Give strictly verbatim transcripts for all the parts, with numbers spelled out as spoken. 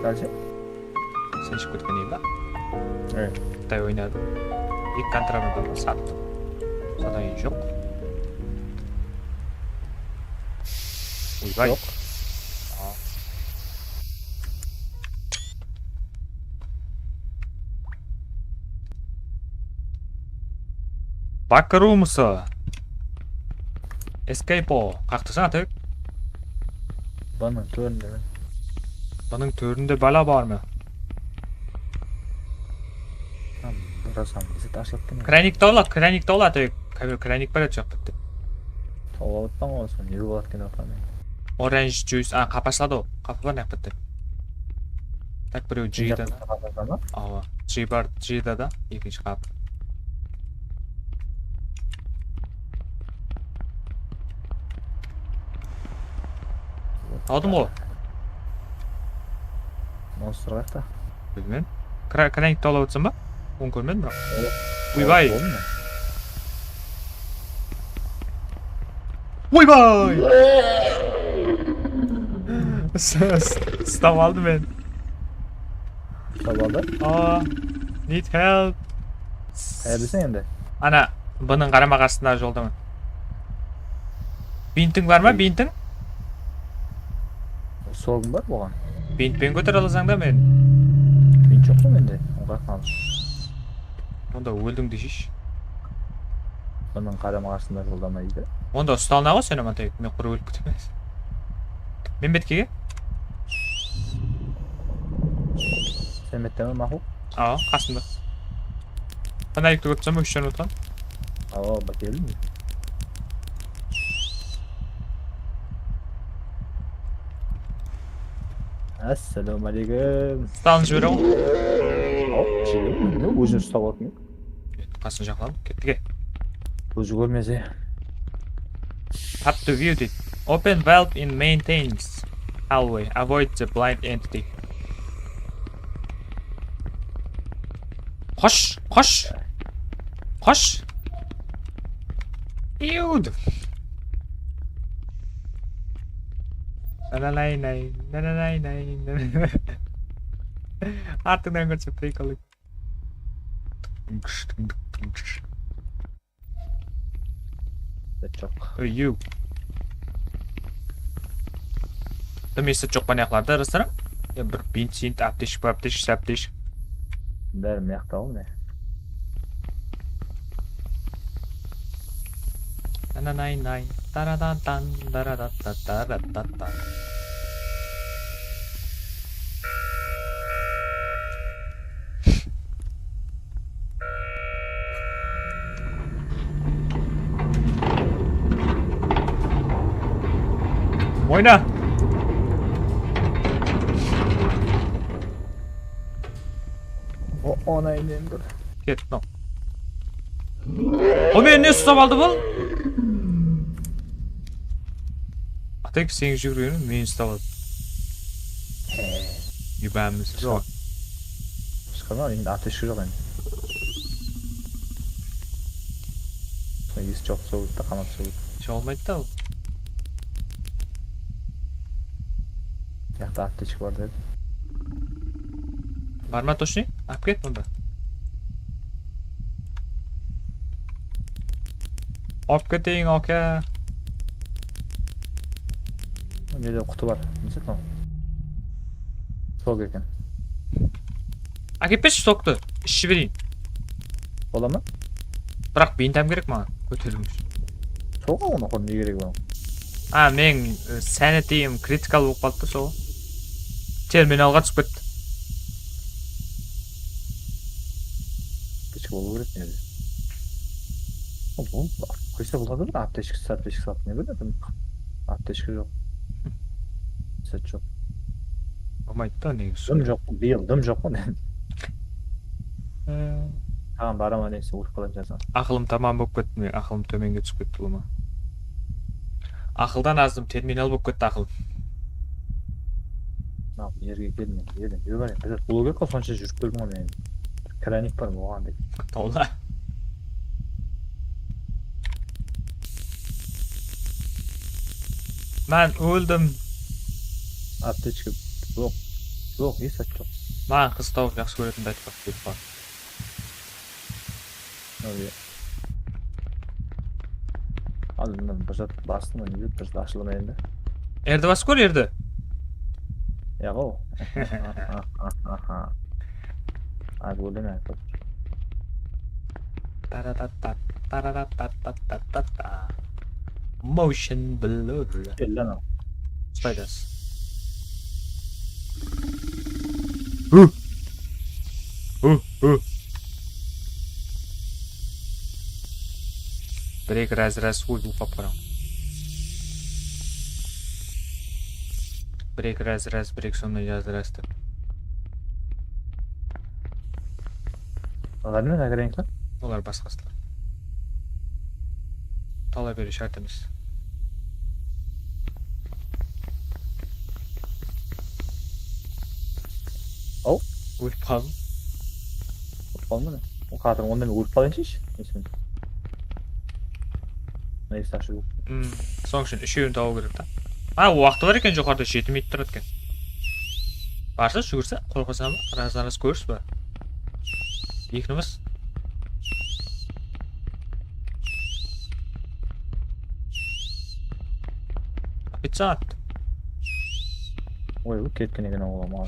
Dálshe? Sen shıǵıp ketken eyin ba? Evet. Qıtay oynadı. Eki kontrabanda sattı. Sonnan keyin joq. Oybay. Joq. Backroomsı. Escape o. Qaqtısań, Atıbek? Bunıń tórinde. Bunıń tórinde bala barma? Burasam, zat ashılıp turma. Kranik tawla, kranik tawla, Atıbek. Kranik bar edi jaqta. Tawıp atpan ǵoy, sonı ne bolar eken, oqamay. Orange juice, a, qapa asladı ǵo. Qapa bar mıyaqta. Tak, birew jıydı. Qapa ma? Awa, jıy bar, jıydı da, ekinshi qap. Aldım ǵo. Monstr qayaqta? Bilmem. Kra-, kranik tawlap atırsań ba? Onı kórmedim biraq. Ola. Oybay. Boldı ma? Oybay! S-, s-, Sıtap aldı men. Sıtap aldı? Aa, need help. Qayerdeseń endi? Ana, bunıń qarama-qarsındaǵı joldaman. Bintiń bar ma, bintiń? Sorgım bar buǵan. Bintpen kótere alasań da men. Bint joq pa mende? Ońǵa qaldı. Onda óldiń deseshi. Bunıń qarama-qarsında joldaman deydi. Onda ustalına ǵo sen, Amantáy, men qurı ólip ketemen. Men betkege. Sen betteme, maqul? Awa, qasımda. Fonarikti kórip tursań ba, úsh janı otırǵan? Awa, bak, keldim. Assalawma aleykum. Stalın jibere ǵo. Al, jibere. Ne, ózin ustap atırmın. Qasın jaqladım, kettik. Ózi kórmese. Tap to view deydi. Open valve in maintenance hallway. Avoid the blind entity. Qosh, qosh. Qosh. Iud. Nananaynay, nananaynay, nananaynay. Artıqtan kórse prikol. Zat joq. Ey, you. Dım esi joq pa mıyaqlarda, ırısıram? Ya bir bint, sint, aptechka, aptechka, aptechka. Bári mıyaqta ǵo, mine. Nananaynay, taradantan, taradata, taratata. Oyna. O, onayın endi. Ketip, no. O meni ne uslap aldı bul? Atek, seniń júgirgeniń meni uslap aldı. Ебанный. Joq. Shıqırma, endi aptechka joq endi. Esi joq, sol da qanat sol. Joq, bolmaydı da ol. Mıyaqta aptechka bar dedi. Bar ma, точно? Alıp ket mında. Alıp keteyin, aka. Mında da qutı bar. Nesep mınaw? Sok eken. Ákep bershi soktı. Iship bereyin. Bola ma? Biraq bintam kerek maǵan kóteriw ushın. Soǵan onı, ne keregi bar? A, meniń, e, sanityim kritikal bolıp qalıptı, sol. Terminalǵa túsip ketti. Aptechka bolıw kerek nede? Bul, qaysı buladı bir aptechka, aptechka satıp ne biledi? Aptechka joq. Set joq. Bolmaydı da, negizinde. Dım joq, bıyıl dım joq pa ne? Ee. Taǵam baraman, neyse, urıp qalayın jazaman. Aqılım tamam bolıp ketti, men aqılım tómenge túsip ketti ulıwma. Aqıldan azdım, terminal bolıp ketti aqılım. Mınaw jerge kelmey, edim. Joq, men bir bloger qo, sonsha júrip turdım ǵoy men. Kranik bar, oǵan dep. Tawla. Men óldim. Aptechka joq. Joq, hesh zat joq. Maǵan qız tawıp jaqsı kóretinimdi aytıp qoyıp ketip qaldım. Házir mınadan bir zat bastım, endi bir zat ashılmayın da. Erdi basıp kór, erdi. Yaǵo. Házir óleme. Taratattat, taratattat. Motion blur. Kel lan. Spiders. Hı. Hı, hı. Bir-eki ráz-ráz, oy, uqap qarań. Bir-eki ráz-ráz, bir-eki sonday ráz-ráz dep. Olarmen agrenklar. Olar basqasılar. Tala beri shárt emes. Aw. Ólip qaldım. Ólip qaldım ne? O qatır onda men ólip qalayınshı ish. Neyse. Neyse, ashıp. Hmm, sonıń ushın úshewin tabıw kerek ta. A, waqtı bar eken, joqarıda jeti minut turadı eken. Barsa, júgirse, qorqasań ba? Razdan-raz kórish pa? Ekinińiz. Oficiant. Oy, bu ketken eken oǵlım.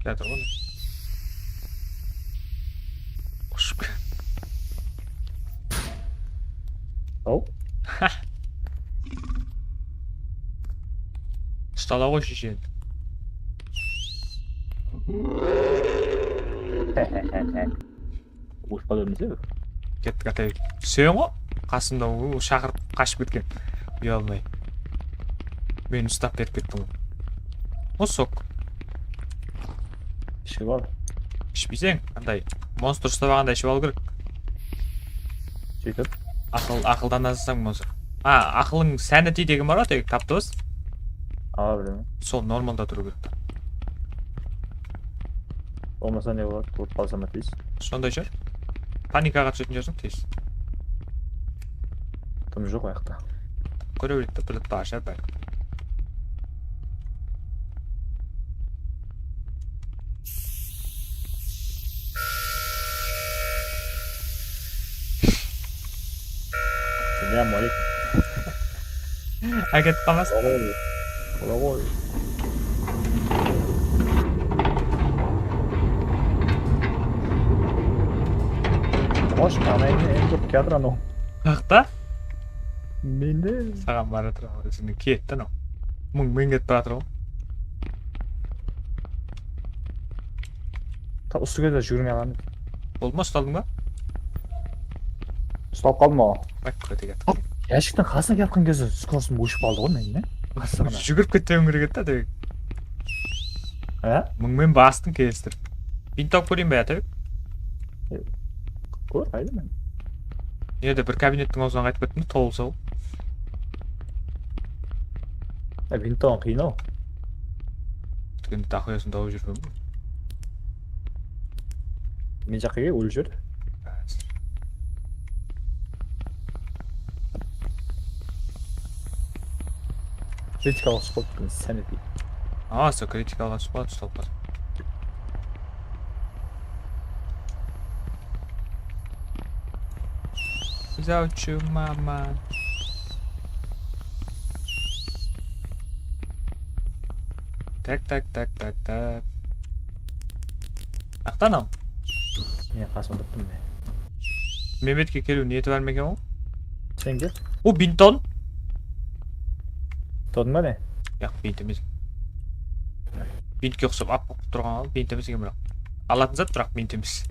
Kiyatır ǵoy. Ushıp ke-, Aw. Ustala ǵoy sheshen. Ushpa bermese. Kettik, atayıq. Sen ǵo qasımda, o, shaqırıp qashıp ketken. Uyalmay. Meni ustap berip kettiń ǵo. O sok. Iship al. Ishpeyseń, anday monstr ustap alǵanda iship alıw kerek. Sóytip. Aqıl, aqıldan azsań monstr. A, aqılıń sanity degen bar ǵo, teg taptıńız. Awa bilemen. Sol normalda turıw kerek. Bolmasa ne boladı? Turıp qalsam tez. Sonday shıǵar. Panikaǵa túsetin shıǵarsıń tez. Kim joq o jaqta. Kóre beredi, bilip bar shıǵar bálkim. Salam aleykum. Áketip qalmasın. Oy. Ola ǵoy. Qosh, anayını endi kiyatır anaw. Haqta? Mende. Saǵan baratır ǵoy, ózińnen ketti anaw. Mıń, mıń ketip baratır ǵoy. Ta usı gezde júgirmey qaldım. Boldı ma, ustaldıń ba? Uslap qaldım aǵa. Bak, kóte kettik. Jáshiktiń qasına kiyatqan gezde skorostiń óship qaldı ǵoy meniń, ne? Júgirip ketpewim kerek edi da, Tewek. Há? Mıń men bastıń kelistirip. Bint tawıp kóreyin be, Tewek? Kór, qayda men? Nerde bir kabinettiń awzına qaytıp kettim de, tolsa ol. E, bint tawıw qıyın-aw. Tútkende daxuyasın tawıp júrgen. Men jaqqa kel, ólip júr. Kritikalıq spot, insanity. A, sol kritikalıq spot, stop. Without you, mama. Tak, tak, tak, tak, tak. Aqtan al. Men qasımda turdım men. Mehmetke keliw niyeti bar ma eken ol? Sen kel. O, binton. Todıń ba ne? Yaq, bint emes. Bintke uqsap ap turǵan ǵoy, bint emes eken biraq. Alatın zat, biraq bint emes.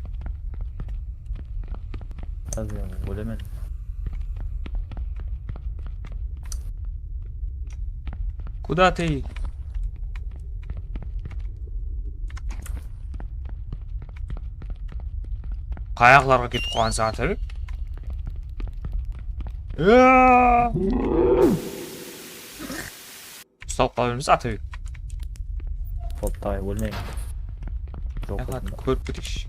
Házir men ólemen. Куда ты? Qayaqlarǵa ketip qalǵan saǵan, Atabek? Ustalıq qala bermese, Atabek. Boptı, aǵay, ólmeń. Joq, kórip keteyikshi.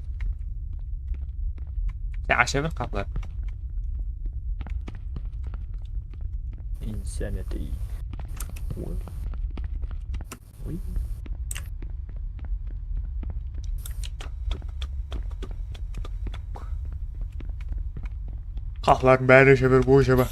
Sen asha ber qaplardı. Insanity. Oy. Qapılardıń bárine sheber, boy sheba.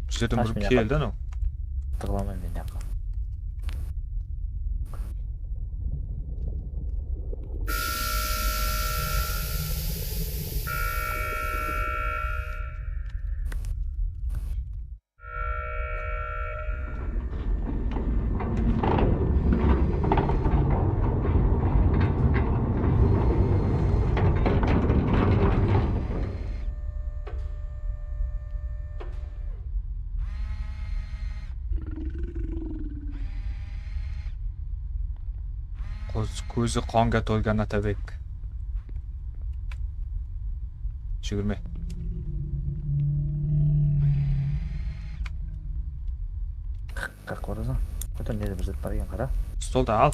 Bizlerden burın keldi anaw. Tıǵılaman men jaqqa. Kóz-, kózi qanǵa tolǵan Atabek. Júgirme. Qaq, qaq, qarasań. Kóter, nede bir zat bar eken, qara. Stoldı al.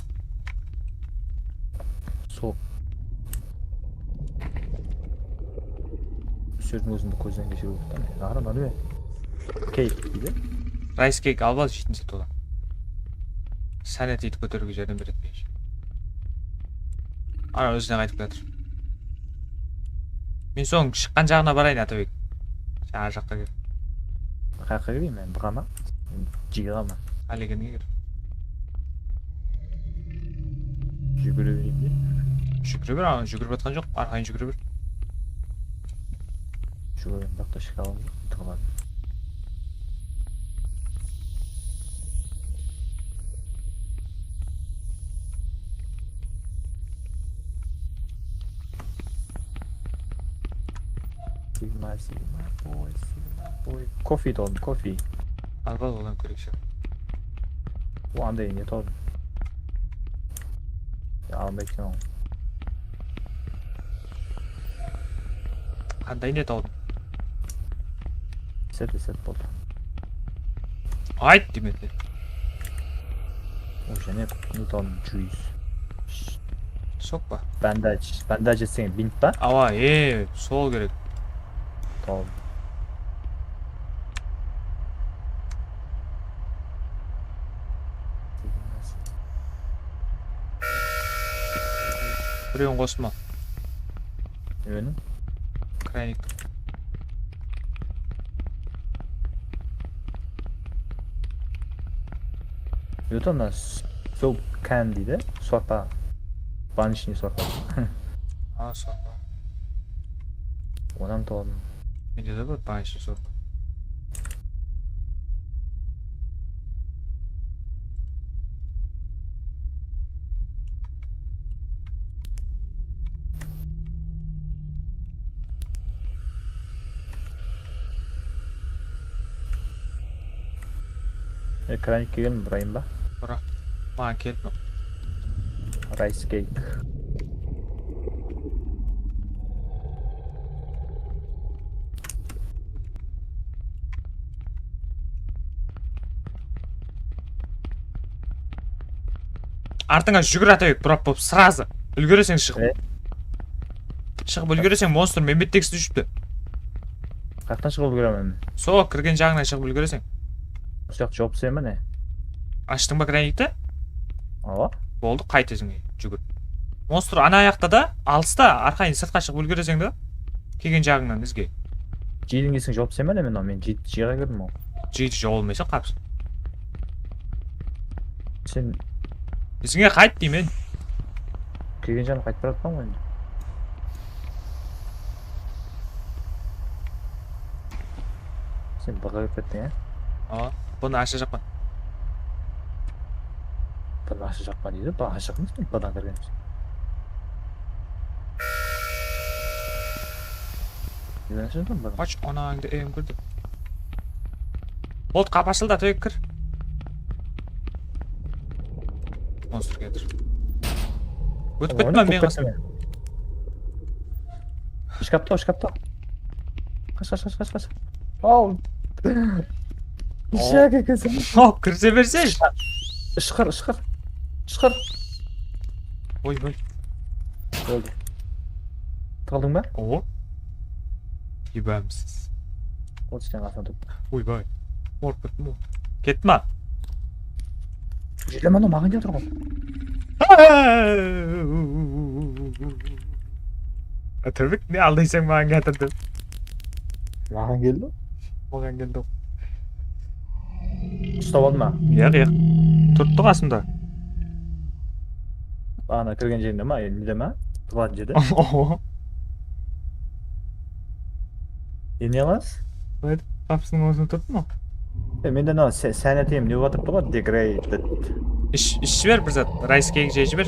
Sol. Sózdiń ózindi kózden keshiriw. Aǵara, mına ne? Keyk deydi. Rice cake alıp al, jeytin zat odan. Sánet etip kóteriwge járdem beredi, menińshe. Ana, ózine qaytıp kiyatır. Men soń shıqqan jaǵına barayın, Atabek. Jańa jaqqa kel. Qayaqqa kireyin men? Buǵa ma? Jıyǵa ma? Álegenge kir. Júgire bereyin be? Júgire ber, aǵan júgirip atqan joq, arqayın júgire ber. Júgirgen, biraq ta ishke alıwım joq, tıǵıladı. Sigma, Sigma boy, Sigma boy. Kofe toldım, kofe. Al, al, odan kórekse. O, anday ne toldım. Ya, almay eken ol. Qanday ne toldım? Set, set boldı. Ayt, demedi. O, jáne ne toldım, juice. Sok pa? Bandaj, bandaj etseń, bint pa? Awa, e, sol kerek. Tamam. Birewin qosma. Nemeni? Kranik. Yoq, mına soup can deydi, sorpa. Banishniy sorpa. A, sorpa. Onnan toldım. Mende de bar banishniy sorpa. E, kranik kelgen, burayın ba? Bura. Maǵan kelip. Rice cake. Artıńa júgir, Atabek, burap bolıp, srazı. Úlgereseń shıǵıp. E? Shıǵıp úlgereseń, monstr men bettekside júripti. Qayaqtan shıǵıp úlgeremen? Sol kirgen jaǵınan shıǵıp úlgereseń. Usı jaqtı jawıp taslayman ba ne? Ashtıń ba kranikti? Awa. Boldı, qayt izińe, júgir. Monstr ana ayaqta da, alısta, arqayın sırtqa shıǵıp úlgereseń da. Kelgen jaǵıńnan izge. Jeydiń esing jawıp taslayman ba ne men? Men jeydi jıyǵa kirdim ol. Jeydi jawa almaysań, qapsın. Sen izińe qayt deymen. Kelgen jaǵına qaytıp baratpan ǵoy endi. Sen bıǵa kirip kettiń, á? Awa, bunı ashajaqpan. Bunı ashajaqpan deydi, bunı ashajaqpan, sen bıdan kirgen. Neden ashajaqpan bunı? Ash, anańdı, em, kirdi. Boldı, qapı ashıldı, Atabek, kir. Monstr kiyatır. Ótip kettim men qasımnan. Shkapta, shkapta. Qash, qash, qash, qash, qash. Aw. Ishak ekenseń. Aw, kirse berse. Ishqar, ishqar. Ishqar. Oy, oy. Boldı. Tıǵıldıń ba? Oho. Iybanımsız. Ol sen qasına tur. Oybay. Orıp kettim ǵoy. Kettim a. Jelemadı, maǵan keldi ǵoy. Átirbek, ne aldaysań, maǵan keltirdi. Maǵan keldi? Maǵan keldi. Ustap aldı ma? Yaq, yaq. Turıptı qasımda. Ana kirgen jerinde ma? Endi de ma? Turǵan jerde. Oho. Endi ne qılasız? Qapısınıń ornında turıptı ma? E, mende mına sá-, sán eteyim dep atırıptı ǵoy, degraded. Ish, ish jiber bir zat. Rice cake jey jiber.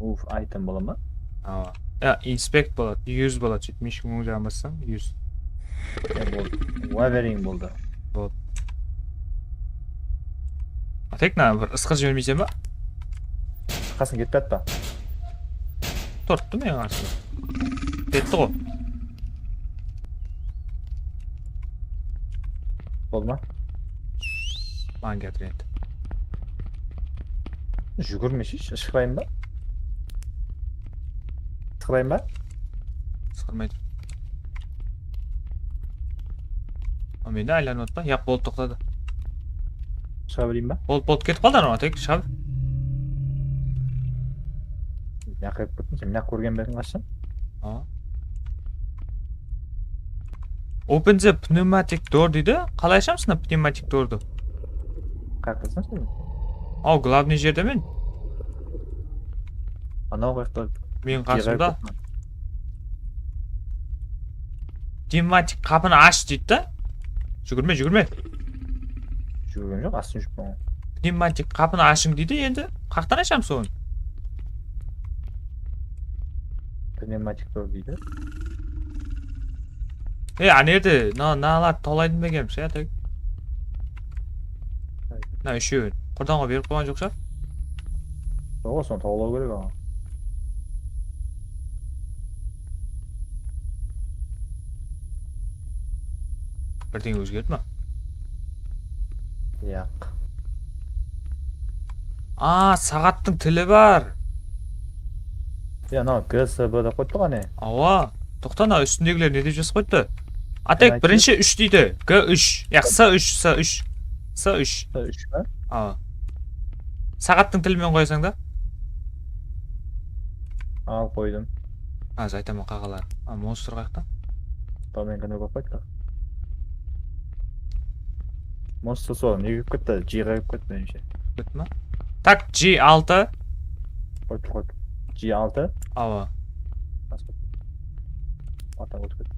Uf, item bola ma? Awa. Ya, inspect boladı, use boladı, sóytip mishkiń oń jaǵın bassań, use. Ya, boldı. Wyvern boldı. Boldı. Atek, mına bir ısqır jibermeyseń ba? Qasın ketip atpa? Turıptı meniń qarsımda. Ketti ǵo. Boldı ma? Maǵan keltir endi. Júgirmeshe, ıshqırayın ba? Isqırayın ba? Isqırmaydı. A, mende aylanıp atpa? Yaq, boldı, toqtadı. Shıǵa bereyin ba? Boldı, boldı, ketip qaldı anaw, tek shıǵa ber. Mına kórgen bediń qashan? A. Open the pneumatic door deydi. Qalay ashamız mına pneumatic doordı? Qayaqtasań sen? Aw, glavnıy jerde men. Anaw qayaqta? Meniń qasımda. Pneumatik qapını ash deydi da. Júgirme, júgirme. Júgirgen joq, astın júrip. Pneumatik qapını ashıń deydi, endi qaqtan ashamız onı? Pneumatik door deydi. E, ana jerde na-, nalar tawlaydı ma ekenbiz, ya, tek? Mına úshewin. Qurdanǵa berip qoyǵan joq shıǵar? Joq, sonı tawlaw kerek aǵa. Birdeńe ózgerdi ma? Yaq. A, saǵattıń tili bar. Ya, mına G S B dep qoyıptı ǵo, ne? Awa. Toqta, mına ústindegiler ne dep jazıp qoyıptı? Atek, birinshi úsh deydi. G úsh. Ya, S úsh, S úsh. S úsh. S úsh pa? Awa. Saǵattıń tili menen qoyasań da. Al, qoydım. Házir aytaman qaǵaların. A, monstr qayaqta? Domenka ne bolıp qayttı? Monstr sol, nege kirip ketti? G ǵa kirip ketti, menimshe. Ketti ma? Tak, G altı. Qoyıptı, qoyıptı. G altı? Awa. Atap ótip ketti.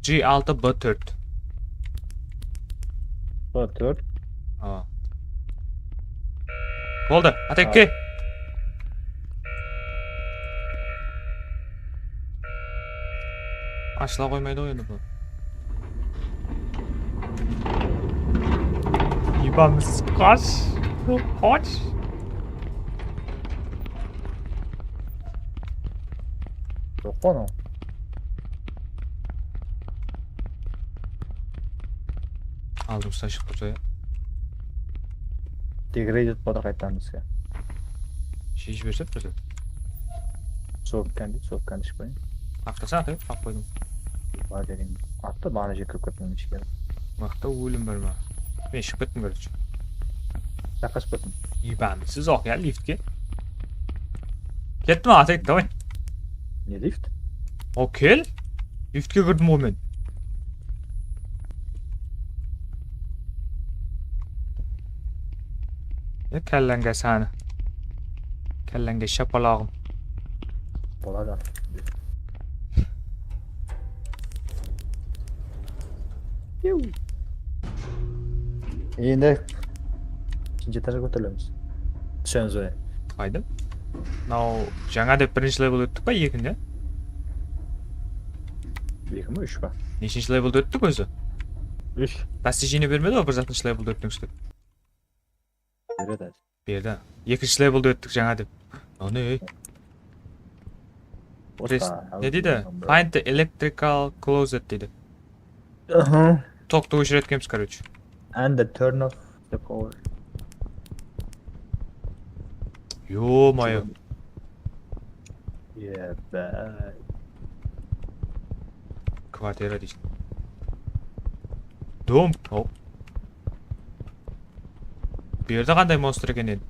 G altı, B tórt. B tórt. Awa. Boldı, Atekke. Ashıla qoymaydı ǵoy endi bul. Ебанный, qash. Qash. Joq pa anaw? Aldımızdan shıǵıp tursa ya. Degrade etip atır qaytadan bizge. Sheship jiberse bir zat. Sopkan deydi, sopkandı iship qoyayın. Aqtasana, aqtayın, alıp qoydım. Bar bereyim. Attı, bana jeke kirip kettim ishke. Waqıtta ólim bar ma? Men shıǵıp kettim, короче. Jaqqa shıǵıp kettim. Ебанный, siz oq ya liftke. Kettim, Atek, давай. Ne lift? O, kel. Liftke kirdim ǵoy men. E, kállańa sanı. Kállańa shapalaǵım. Boladı. Endi ekinshi etajǵa kóterilemiz. Túsemiz be? Qayda? Mınaw jańa dep birinshi level óttik pa, ekinde? Eki me, úsh pa? Neshinshi leveldi óttik ózi? Úsh. Достижение bermedi ǵoy, bir zatınshı leveldi óttińiz dep. Beredi. Berdi. Ekinshi leveldi óttik jańa dep. Mınaw ne? Просто ne deydi? Find the electrical closet deydi. Aha. Toktı óshiretkemiz, короче. And the turn off the power. Ё-моё. Ебать. Kvartira deysiń. Dom. Hop. Bu jerde qanday monstr eken endi?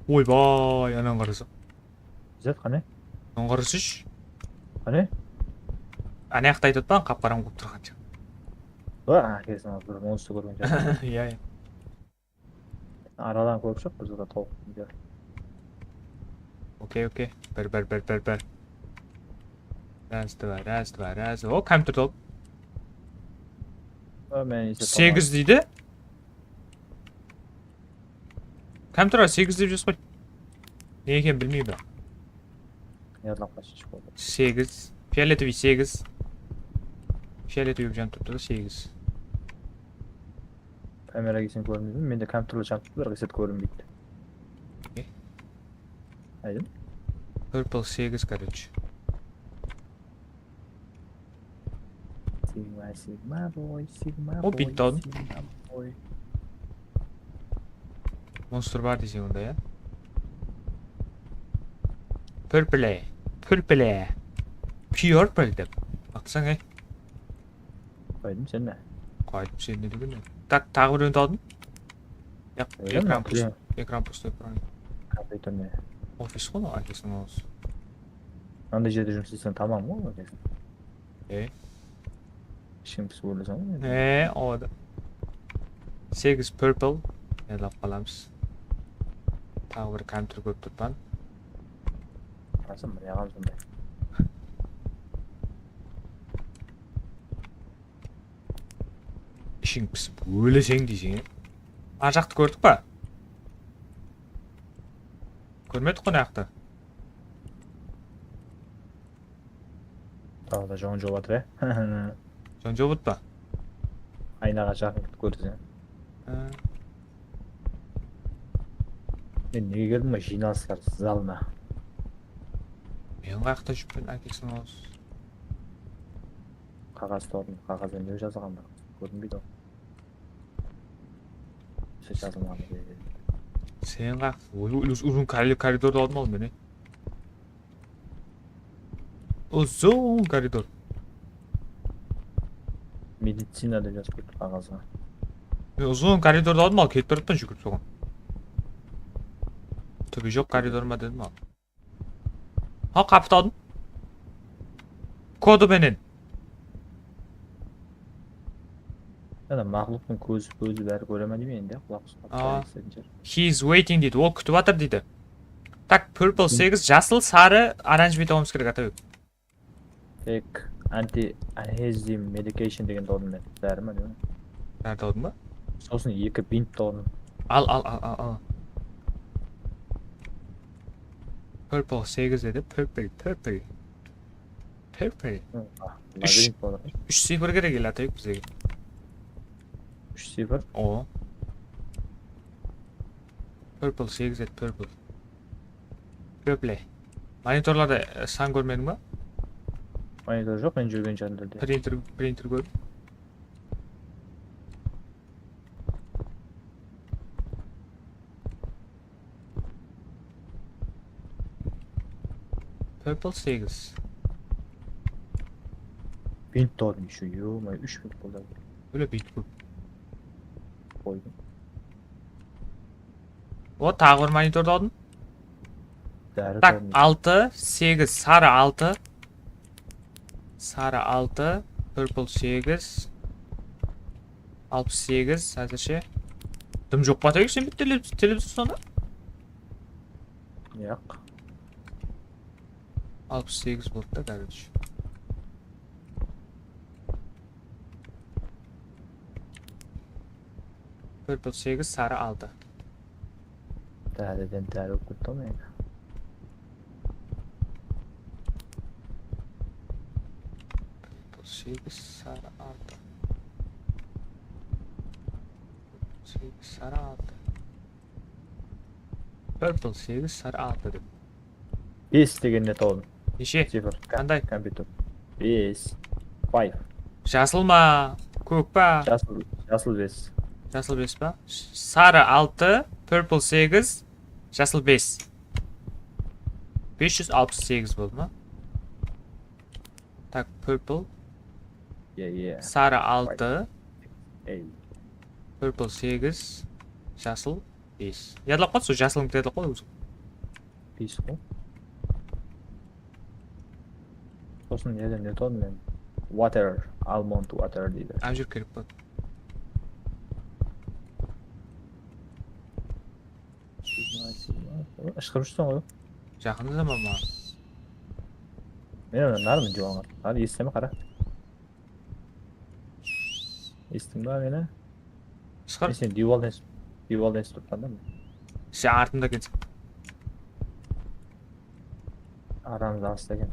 Oybay, anań qarasa. Zat qane? Oǵan qarasayshı. Qane? Ana jaqta aytıp atpan, qap-qarańǵı bolıp turǵan jaq. Ba, kesin bir monstr kórgen jaq. Iya, iya. Aradan kórip shıq, biz orada tawıp. Okey, okey. Bir, bir, bir, bir, bir. Раз, два, раз, два, раз. O, kompyuter tawıp. Segiz deydi. Kompyuterge segiz dep jazıp qoy. Ne ekenin bilmeymen, biraq. Yadlap qoysa boldı. Segiz. Fioletoviy segiz. Fioletoviy bolıp janıp turıptı da, segiz. Kamera kelsin kórinbeydi. Mende kompyuterler janıp turıptı, reset kórinbeydi. Ne? Aydım. Purple segiz, короче. Sigma, Sigma boy, Sigma boy, Sigma boy. Monstr bar deyseń onda, ya? Purple, purple. Purple dep atsań, ey. Qaydım sen ne? Qaydım sen ne degen ne? Tak, taǵı birewin taptım. Yaq, ekran pus-, ekran pustoy, ekran. Kompyuter ne? Ofis ǵoy, mınaw ofisiniń awzı. Mınanday jerde jumıs isleseń tamam ǵoy, ofis. E? Ishim pıs óyleseń ǵoy endi. E, o da. Segiz purple. Yadlap qalamız. Taǵı bir kompyuter kórip turıppan. Qasım, mınaǵan sonday. Ishiń pisip óleseń deyseń. Ar jaqtı kórdik pa? Kórmedik ǵoy mına jaqtı. Taǵı da jon jawıp atır, e? Jon jawıp atpa? Aynaǵa jaqın ketip kórdi sen. Ha. Men nege keldim ǵoy jıynalıslar zalına? Men qayaqta júrmen, ákesiniń awzı. Qaǵaz torın, qaǵazda ne jazılǵandı? Kórinbeydi ǵoy. Siz jazılmaǵan edi. Sen qaq, uzın kor-, koridordı aldım al men, e. Uzın koridor. Medicina dep jazıp ketti qaǵazǵa. Men uzın koridordı aldım al, ketip baratpan júgirip soǵan. Túbi joq koridor ma dedim al. Ha, qapı taptım. Kodı menen. Ana maqluqtıń kózi, kózi bári kóre me deymen endi, qulaq uslap. Aa. He is waiting deydi, ol kútip atır deydi. Tak, purple segiz, jasıl, sarı, oranjevıy tawıwımız kerek, Atabek. Tek anti-anhezim medication degen tawdım men. Dári ma, ne? Dári tawdıń ba? Sosın eki bint tawdım. Al, al, al, al, al. Purple segiz dedi, purple, purple. Purple. Hı, ah, úsh, labirint boldı. Úsh cifr kerek ele, Atabek, bizlerge. Úsh cifr? O. Purple segiz dedi, purple. Purple. Monitorlarda, e, san kórmediń ba? Monitor joq, men júrgen jerde. Printer, printer kórdim. Purple segiz. Bint tawdım ещё, ё-моё, úsh bint boldı. Bóle bint kóp. Qoydım. O, taǵı bir monitor tawdım. Tak, altı, segiz, sarı altı. Sarı altı, purple segiz. Alpıs segiz, házirshe. Dım joq pa, Atabek, sen televizor sonda? Yoq. Alpıs segiz boldı da, короче. Purple segiz, sarı altı. Dáriden dári bolıp ketti ǵoy menińki. Purple segiz, sarı altı. Segiz, sarı altı. Purple segiz, sarı altı dep. Bes degende tawdım. Neshe? Sifir. Qanday? Kompyuter. Bes. Five. Jasıl ma? Kók pa? Jasıl, jasıl bes. Jasıl bes pa? Sarı altı, purple segiz, jasıl bes. Bes júz alpıs segiz boldı ma? Tak, purple. Yeah, yeah. Sarı altı, Ey. purple segiz, jasıl bes. Yadlap qal, sol jasılıńdı yadlap qal óziń. Bes qo. Sosın neden ne todım men? Water, almond water deydi. Ájir kerek boladı. Ishqırıp júrseń ǵoy. Jaqında zaman maǵan. Men onı narmın juwańlar. Hadi esiteme qara. Esittiń ba meni? Ishqır. Men seni diywaldan es-, diywaldan esitip turıppan da men. Sen artımda ekenseń. Aramız alısta eken.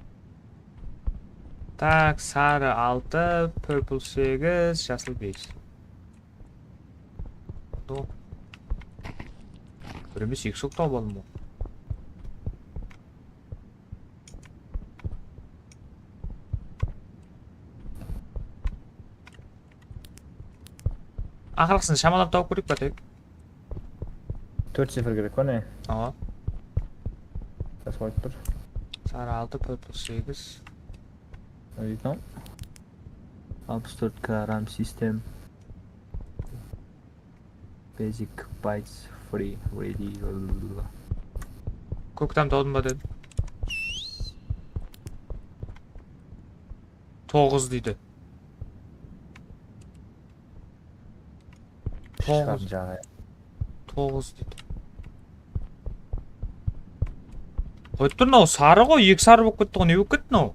Tak, sarı altı, purple segiz, jasıl bes. Oldı. Bir emes, eki shıǵıp tawıp aldım ǵoy. Aqırǵısın shamalap tawıp kóreyik pa, tek? Tórt sifir kerek pa ne? Awa. Biraz qoyıp tur. Sarı altı, purple segiz. Ne deydi? Alpıs tórt K RAM sistem. Basic bytes free ready. Kóktam tawdım ba dedim. Toǵız deydi. Toǵız. Jaǵı. Toǵız deydi. Qoyıp tur, mınaw sarı ǵoy, eki sarı bolıp ketti ǵoy, ne bolıp ketti mınaw?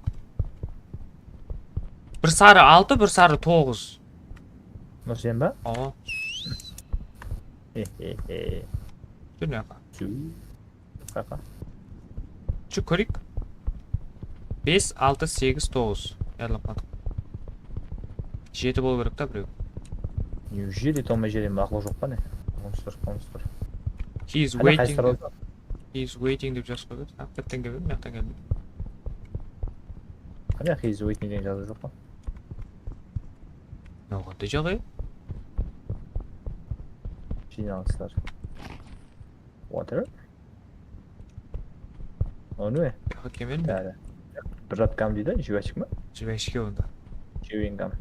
Bir sarı altı, bir sarı toǵız. Nur sen ba? Awa. He he he. Júr mıyaqqa. Júr. Qaqa. Júr, kóreyik. Bes, altı, segiz, toǵız. Yadlap qaldıq. Jeti bolıw kerek ta birew. Neujeli tomay jere maqul joq pa ne? Monstr, monstr. He is Ana qaysı waiting. tarafta? He is waiting dep jazıp qoyıp edi. Aq betten kelmedi, mıyaqtan kelmedi. Qáne he is waiting degen jazıw joq pa? Mınaw qanday jaǵday? Jıynalıńızlar. Water? O ne? Jaǵı kelmedi mi? Bári. Bir zat kam deydi, jibashik ma? Jibashik onda. Chewing gum.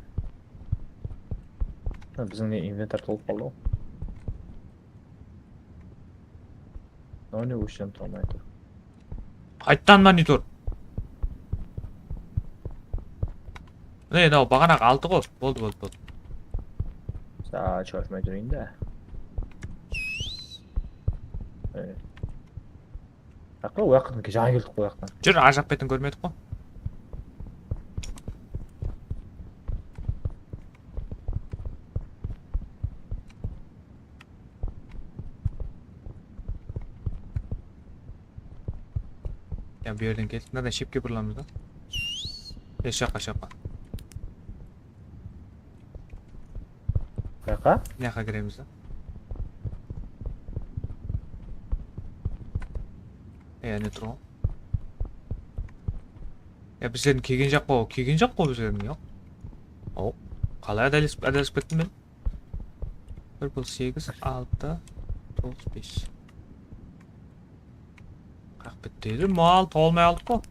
Ha, biziń ne inventar tolıp qaldı ǵoy. O ne óshirip turmay tur. Qayttan monitor. Mine, mınaw baǵanaǵı altı ǵoy. Boldı, boldı, boldı. Saat shashmay turayın da. Mine. Aqı waqıtın jańa keldik ǵoy waqıttan. Júr, arjaq betin kórmedik ǵoy. Ya, bu jerden keldik. Mınadan shepke burılamız da. E, shaqqa, shaqqa. Qayaqqa? Mıyaqqa kiremiz da. E, ne tur ǵoy. Ya, bizlerdiń kelgen jaq pa, o kelgen jaq ǵoy bizlerdiń, yoq. O, qalay adalesip, adalesip kettim men? Bir bul segiz, altı, toǵız, bes. Qaq bittedi, mal tawalmay aldıq ǵoy.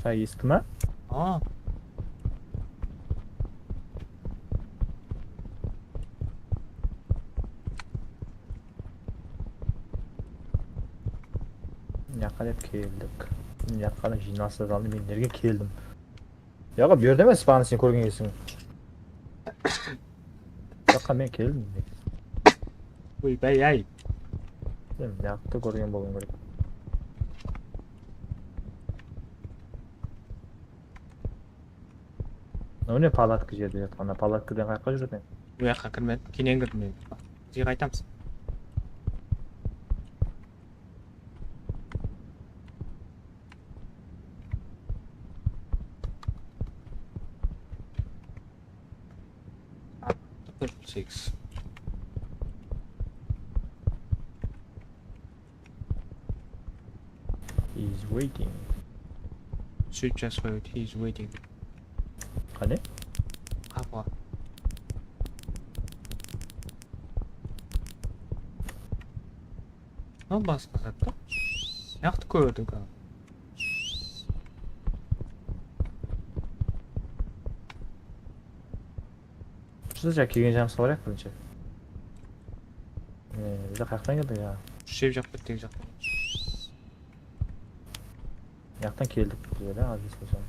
Say eski ma? A. Mıyaqqa dep keldik. Mıyaqqa da jıynalıs zalına men nerge keldim? Yaǵa, bu jerde emes, spawnı sen kórgen ekensiń. Buyaqqa men keldim. Oy, bay, ay. Sen mıyaqtı kórgen bolıwıń kerek. Mınaw ne palatka jerde jatqan? Ana palatkadan qayaqqa júredi? Bu jaqqa kirmedim. Keyin kirdim men. Bizge qaytamız. Segiz. He's waiting. Sweet just wait, he's waiting. Qáne? Qapı. Mına basqa zat ta. Yaqtı kórdik. Shıda kelgen jaǵımızǵa barayıq birinshi. Ee, biz de qayaqtan keldik ya? Shep jaqtan, teg jaqtan. Mıyaqtan keldik bizler, ha, adresine soń.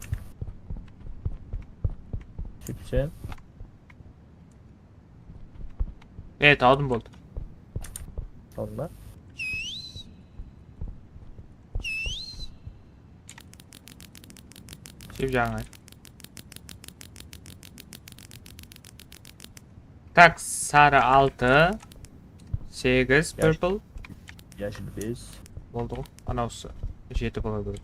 Sóytsem. E, tawdım boldı. Tawdım ba? Shep jaǵına. Tak, sarı altı, segiz, purple. Yashil bes. Boldı ǵoy. Anawsı jeti bola beredi.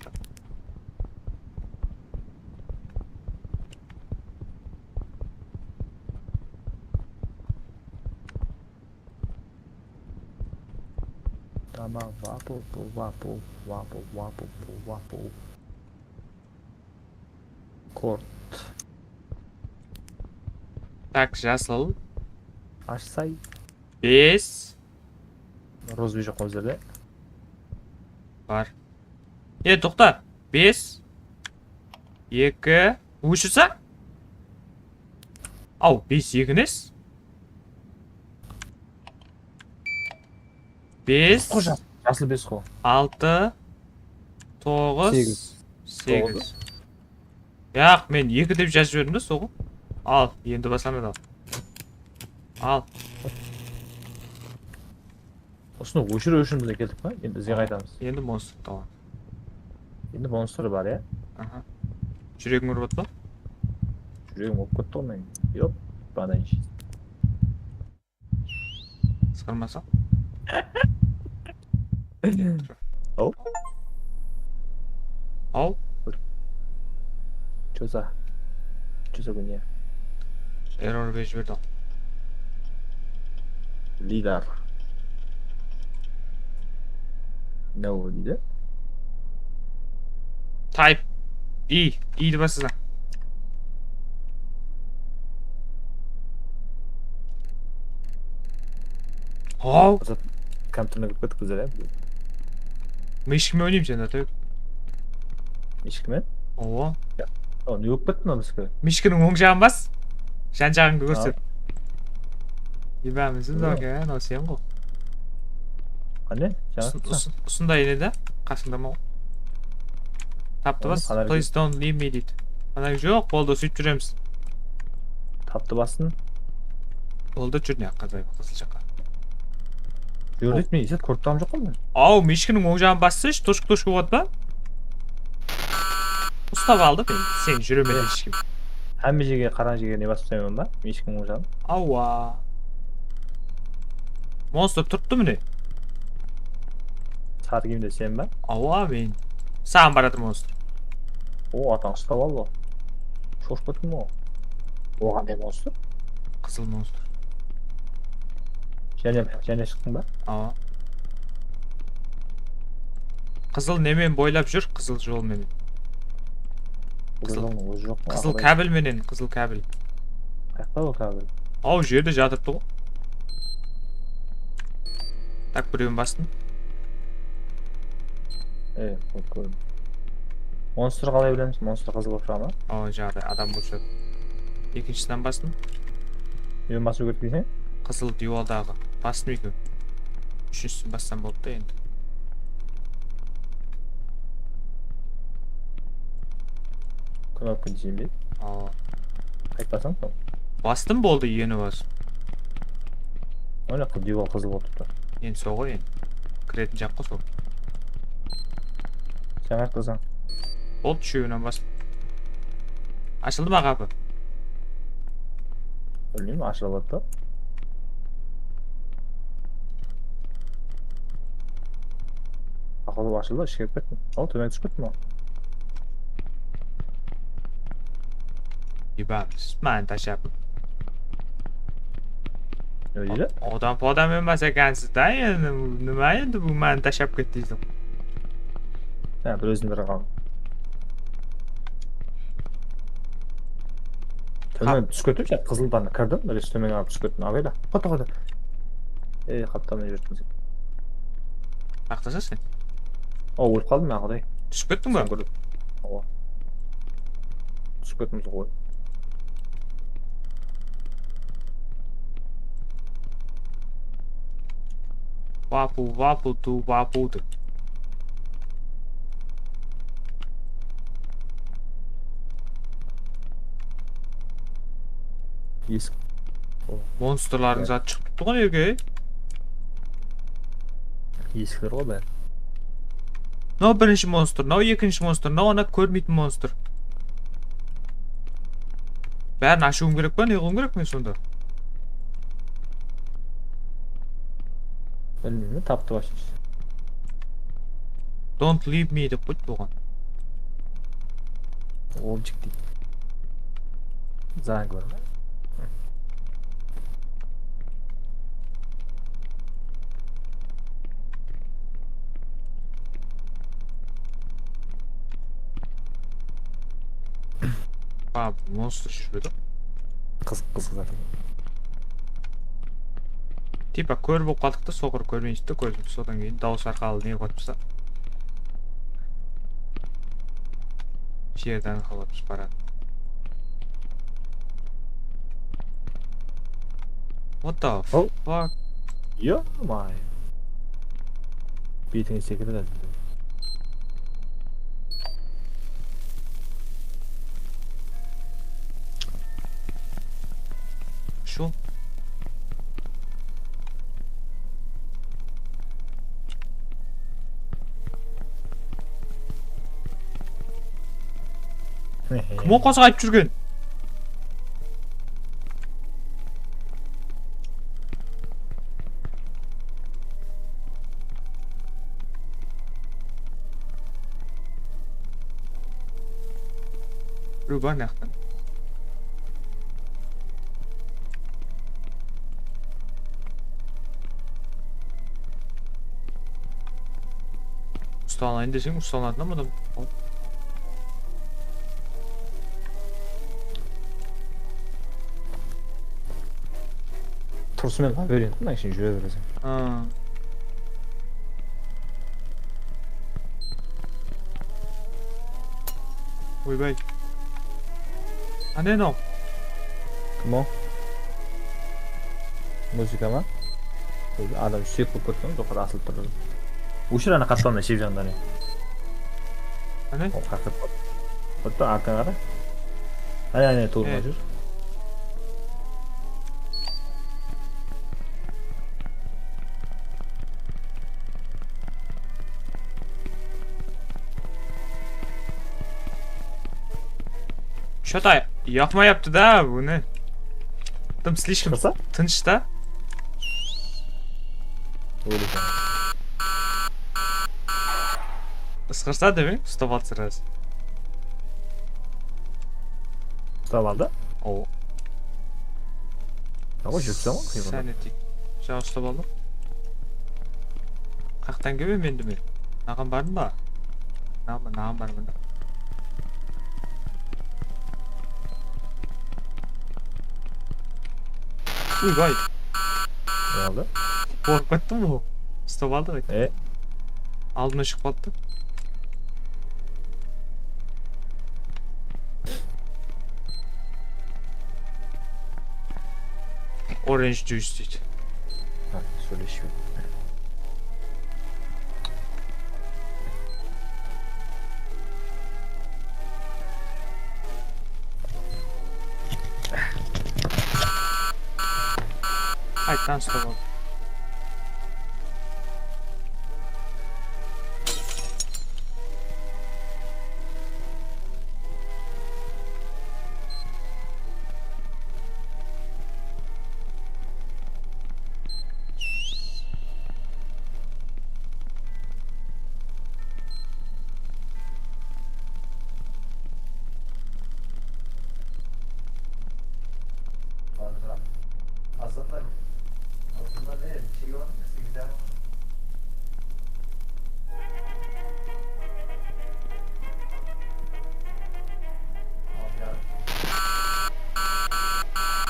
Tamam, wapu, wapu, wapu, wapu, wapu. Kort. Tak, jasıl. Ashsay. Bes. Rozbi joq ǵoy bizlerde. Bar. E, toqta. Bes. Eki. Óshirse? Aw, bes eki nes? Bes. Qo, jas-, jasıl bes qo. Altı, toǵız, segiz. Segiz. Toǵız. Yaq, men eki dep jazıp jiberdim de, soǵın. Al, endi baslanadı al. Al. Usını óshiriw ushın bizler keldik pa? Endi izge qaytamız. Endi monstr tawan. Endi monstr bar, ya? Aha. Júregim urıp atpa? Júregim urıp ketti ǵoy meniń. Yop, bananshi. Isqırmasań. Aw. Aw. Choza. Choza gúne. Error berip jiberdi. Leader. No deydi. Type E, E di baslasam. Haw. Kompyuterine kirip kettik bizler, ya. Mıshka menen oynayman sen, Atabek. Mıshka menen? Awa. Ya. O, ne bolıp ketti mına mıshka? Mıshkanıń oń jaǵın bas. Jan jaǵıńdı kórset. Eba, bizim de eken, o sen ǵo. Qáne? Jańa usın-, usın-, usınday edi, qasıńda ma? Taptı bas, please don't leave me deydi. Ana joq, boldı, sóytip júremiz. Taptı bastın. Boldı, júr ne, qızıl jaqqa. Júr deydi, men esep kórip turǵan joqpan men. Aw, mıshkanıń oń jaǵın bassayshı, toshka-toshka bolıp atpa? Ustap aldı meni, sen júreme heshkim. Hámme jerge, qarań jerge ne basıp taslayman ba? Mıshkanıń oń jaǵın. Awa. Monstr turıptı mine. Sarı kiyimde sen ba? Awa, men. Saǵan baratır monstr. O, atań ustap aldı. Shorıp kettim ǵoy. O qanday monstr? Qızıl monstr. Jáne, jáne shıqtıń ba? Awa. Qızıl nemen boylap júr, qızıl jol menen. Qızıl, qızıl kábil menen, qızıl kábil. Qayaqta ol kábil? Aw, jerde jatırıptı ǵoy. Tak, birewin bastım. E, kórdim. Monstr qalay bilemiz? Monstr qızıl bolıp shıǵa ma? Aw, jaǵday, adam bolıp shıǵadı. Ekinshisinen bastım. Birewin basıw kerek deyseń? Qızıl diywaldaǵı. Bastım ekewin. Úshinshisin bassam boldı da endi. Knopka deyseń be? Awa. Qaytpasań soń. Bastım, boldı, eni bas. Oyna, qız, diywal qızıl bolıp turıptı. Endi sol ǵoy endi. Kiretin jaq ǵoy sol. Sen qayaqtasań? Boldı, úshewinen bas. Ashıldı ma qapı? Bilmeymen, ashıla berdi. Aqıllı ashıldı, ishke kirip kettim. Al, tómenge túsip kettim al. Ебать, mani tashap. Ne deydi? Odam podam emas ekansiz da, endi nima endi bu mani tashap ket deysiz? Ha, bir ózim bir qaldım. Túsip kettim, qızıldan kirdim, restomen alıp túsip kettim. Abay da. Qoyta, qoyta. Ey, qaptalmay júrdim. Aqtasa sen? O, ólip qaldım men, Quday. Túsip kettiń ba? Awa. Túsip kettim, Quday. Vapu, vapu, tu, vapu, tu. Esik. Monstrlardıń zatı shıǵıp turıptı ǵoy, eke. Esikler ǵoy bári. Mınaw birinshi monstr, mınaw ekinshi monstr, mınaw ana kórmeytin monstr. Bárin ashıwım kerek pa, ne qılıwım kerek men sonda? Bilmeymen, taptı вообще. Don't leave me dep qoydı oǵan. Ol jik deydi. Zań kórme. Abi, monstr júrip edi. Qızıq, qızıq zaten. Tipa kór bolıp qaldıq ta, soqır kórmeymiz de, kórdim. Sodan keyin dawıs arqalı ne qılıp atırsa. Jerden qalap baradı. What the fuck? Ё-моё. Betińe sekirdi házir. Şu. Kim o qosıq aytıp júrgen? Birew bar mıyaqtan. Ustalanayın deseń, ustalanatın adam. Turısımen labirint, mına ishin júre bereseń. Ha. Oybay. Qáne mınaw? Kim o? Muzıka ma? Adam súyek bolıp ketken, joqarı asılıp tur. Óshir ana qaptalın, shep janında ne? Qáne? O, qaqıp. Xuddi artıńa qara. Áne, áne, tuwrıma júr. Что-то yaqmayaptı da buni. Dım слишком tınısh ta. Isqırsa demeń, ustap aldı sırası. Ustap aldı? Awa. Awa, júrip tursań ǵoy qıyqırıp. Sán eteyik. Jaǵa ustap aldım. Qaqtan kelme, mende men. Naǵan barın ba? Naǵan, naǵan barman da. Uy, bay. Ne oldı? Qorqıp kettim ǵoy. Ustap aldı ǵoy. E? Aldına shıǵıp qalıptı. Orange juice deydi. Ha, sóylesip. Qayttan ustap al.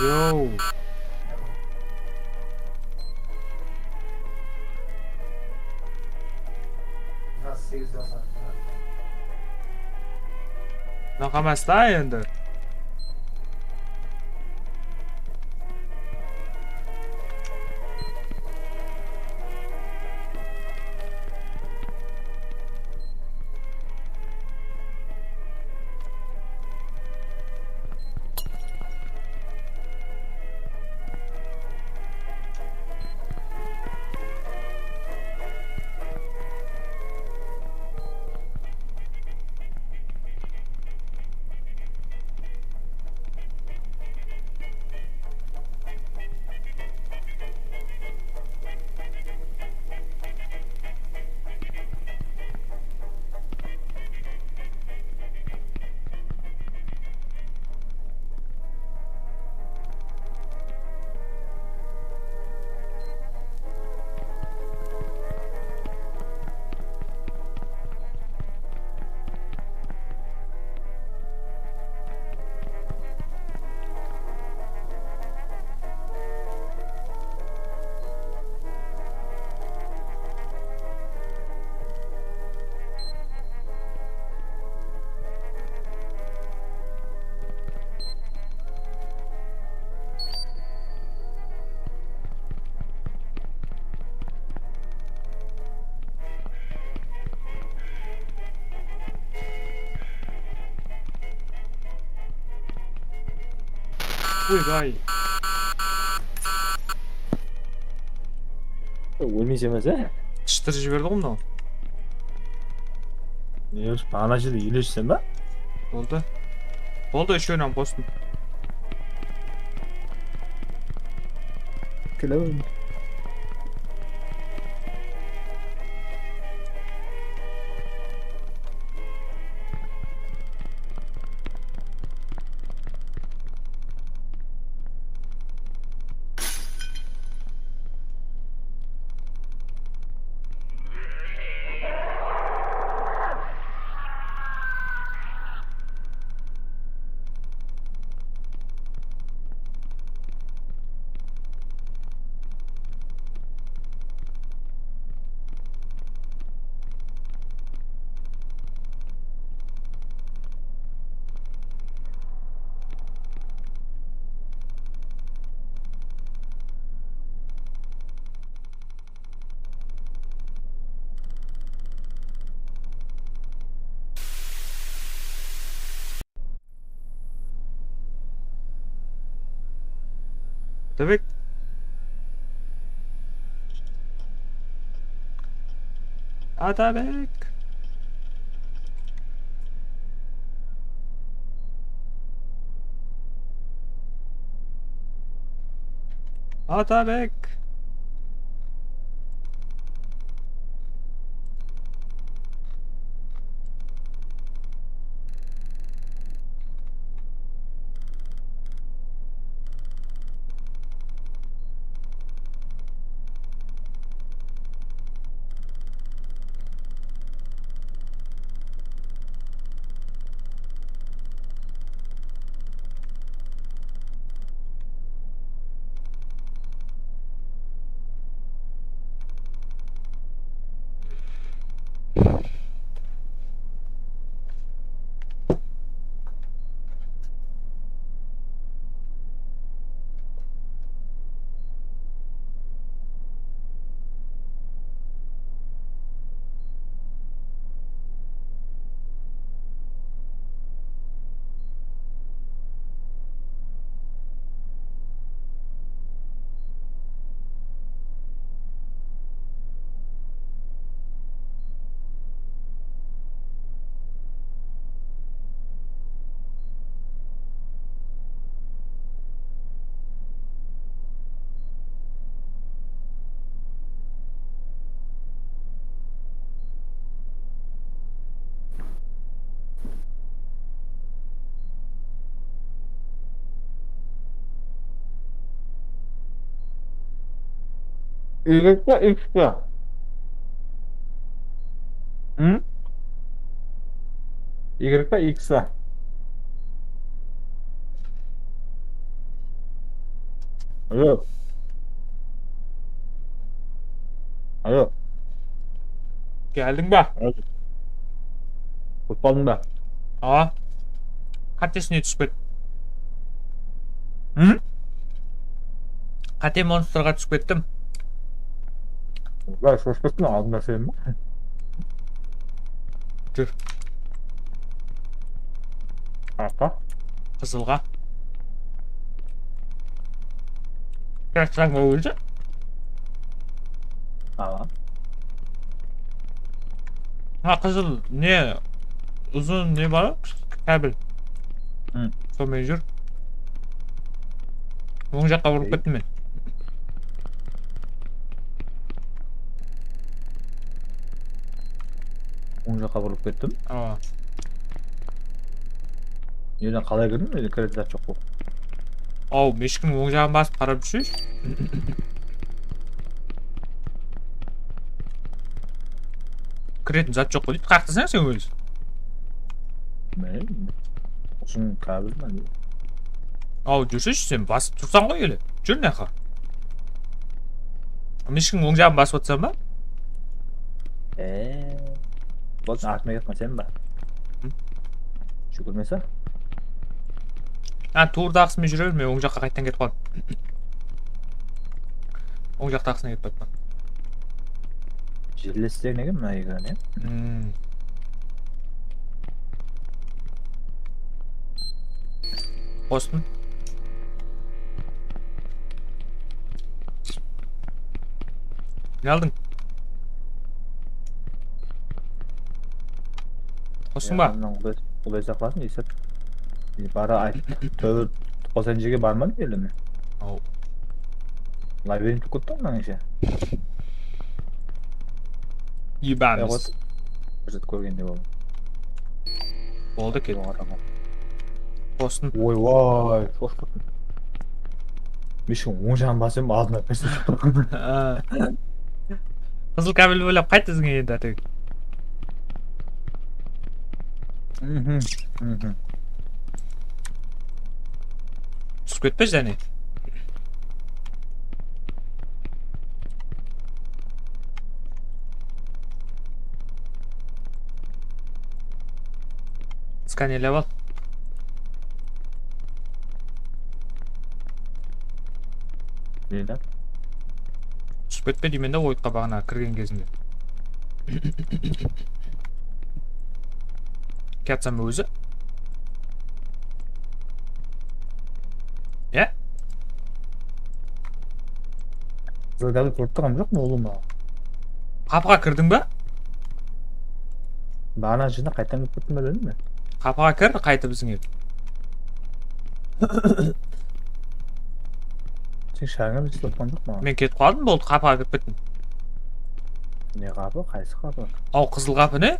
Yo. Mına qalmasta endi. Oy, bay. Ólmeysen be sen? Shıtır jiberdi ǵoy mınaw. Ne, ana jerde úyleşseń ba? Boldı. Boldı, úshewin hám qostım. Kele. Atabek. Atabek. Atabek. Úyge ikki, úyge ikki. Hım? Úyge ikki, úyge ikki. Alo. Alo. Keldiń ba? Alo. Kútip qaldıń ba? Awa. Qátesine túsip kettim. Hı? Qáte monstrǵa túsip kettim. Bári shosıp kettim, aldında sen ba? Júr. Qayaqqa? Qızılǵa. Kretsań ba ózi? Awa. Ha, qızıl ne? Uzın ne bar? Kábil. Hı. Sonıń menen júr. Oń jaqqa burılıp kettim men. Oń jaqqa burılıp kettim. Awa. Nerden qalay kirdim? Mende kiretin zat joq ǵoy. Aw, meshkiń oń jaǵın basıp qarap júrsesh. Kiretin zat joq ǵoy deydi. Qayaqtasań sen ózi? Bilmeymen. Usın kábil ma? Aw, júrseshi sen basıp tursań ǵoy ele. Júr mına jaqqa. Mishkiń oń jaǵın basıp atırsań ba? Eee. Bolsın, artıma ketip qalsam ba? Hı? Júgirmese? Ha, tuwrıdaǵısı menen júre ber, men oń jaqqa qayttan ketip qaldım. Oń jaqtaǵısına ketip atırman. Jillesler nege mına ekran, ya? Hmm. Qostım. Ne aldıń? Qostıń ba? Qulay saqlasın, esap. Bara ayt, tórt, toqsan jerge barmadım ele men. Aw. Labirint kútti mınań ishe. Ебанный. Bir zat kórgendey boldım. Boldı, ket. Qostın. Oy, oy, xosh kórdim. Mishkiń oń jaǵın basıp aldıma kórsetiń. Qızıl kábel boylap qayt izine endi, átew. Mhm, mhm. Túsip ketpe jáne. Skanelep al. Neni? Túsip ketpe deymen da, oyıtqa baǵana kirgen gezinde. Kiyatsań ba ózi? Ya? Qızıl gábir kórip turǵanım joq, ulıwma. Qapıǵa kirdiń ba? Baǵana jerden qaytadan kirip kettim be dedim men. Qapıǵa kir, qaytıp izine. Sen shańa bir soqpan joq maǵan. Men ketip qaldım, boldı, qapıǵa kirip kettim. Ne qapı? Qaysı qapı? Aw, qızıl qapı ne?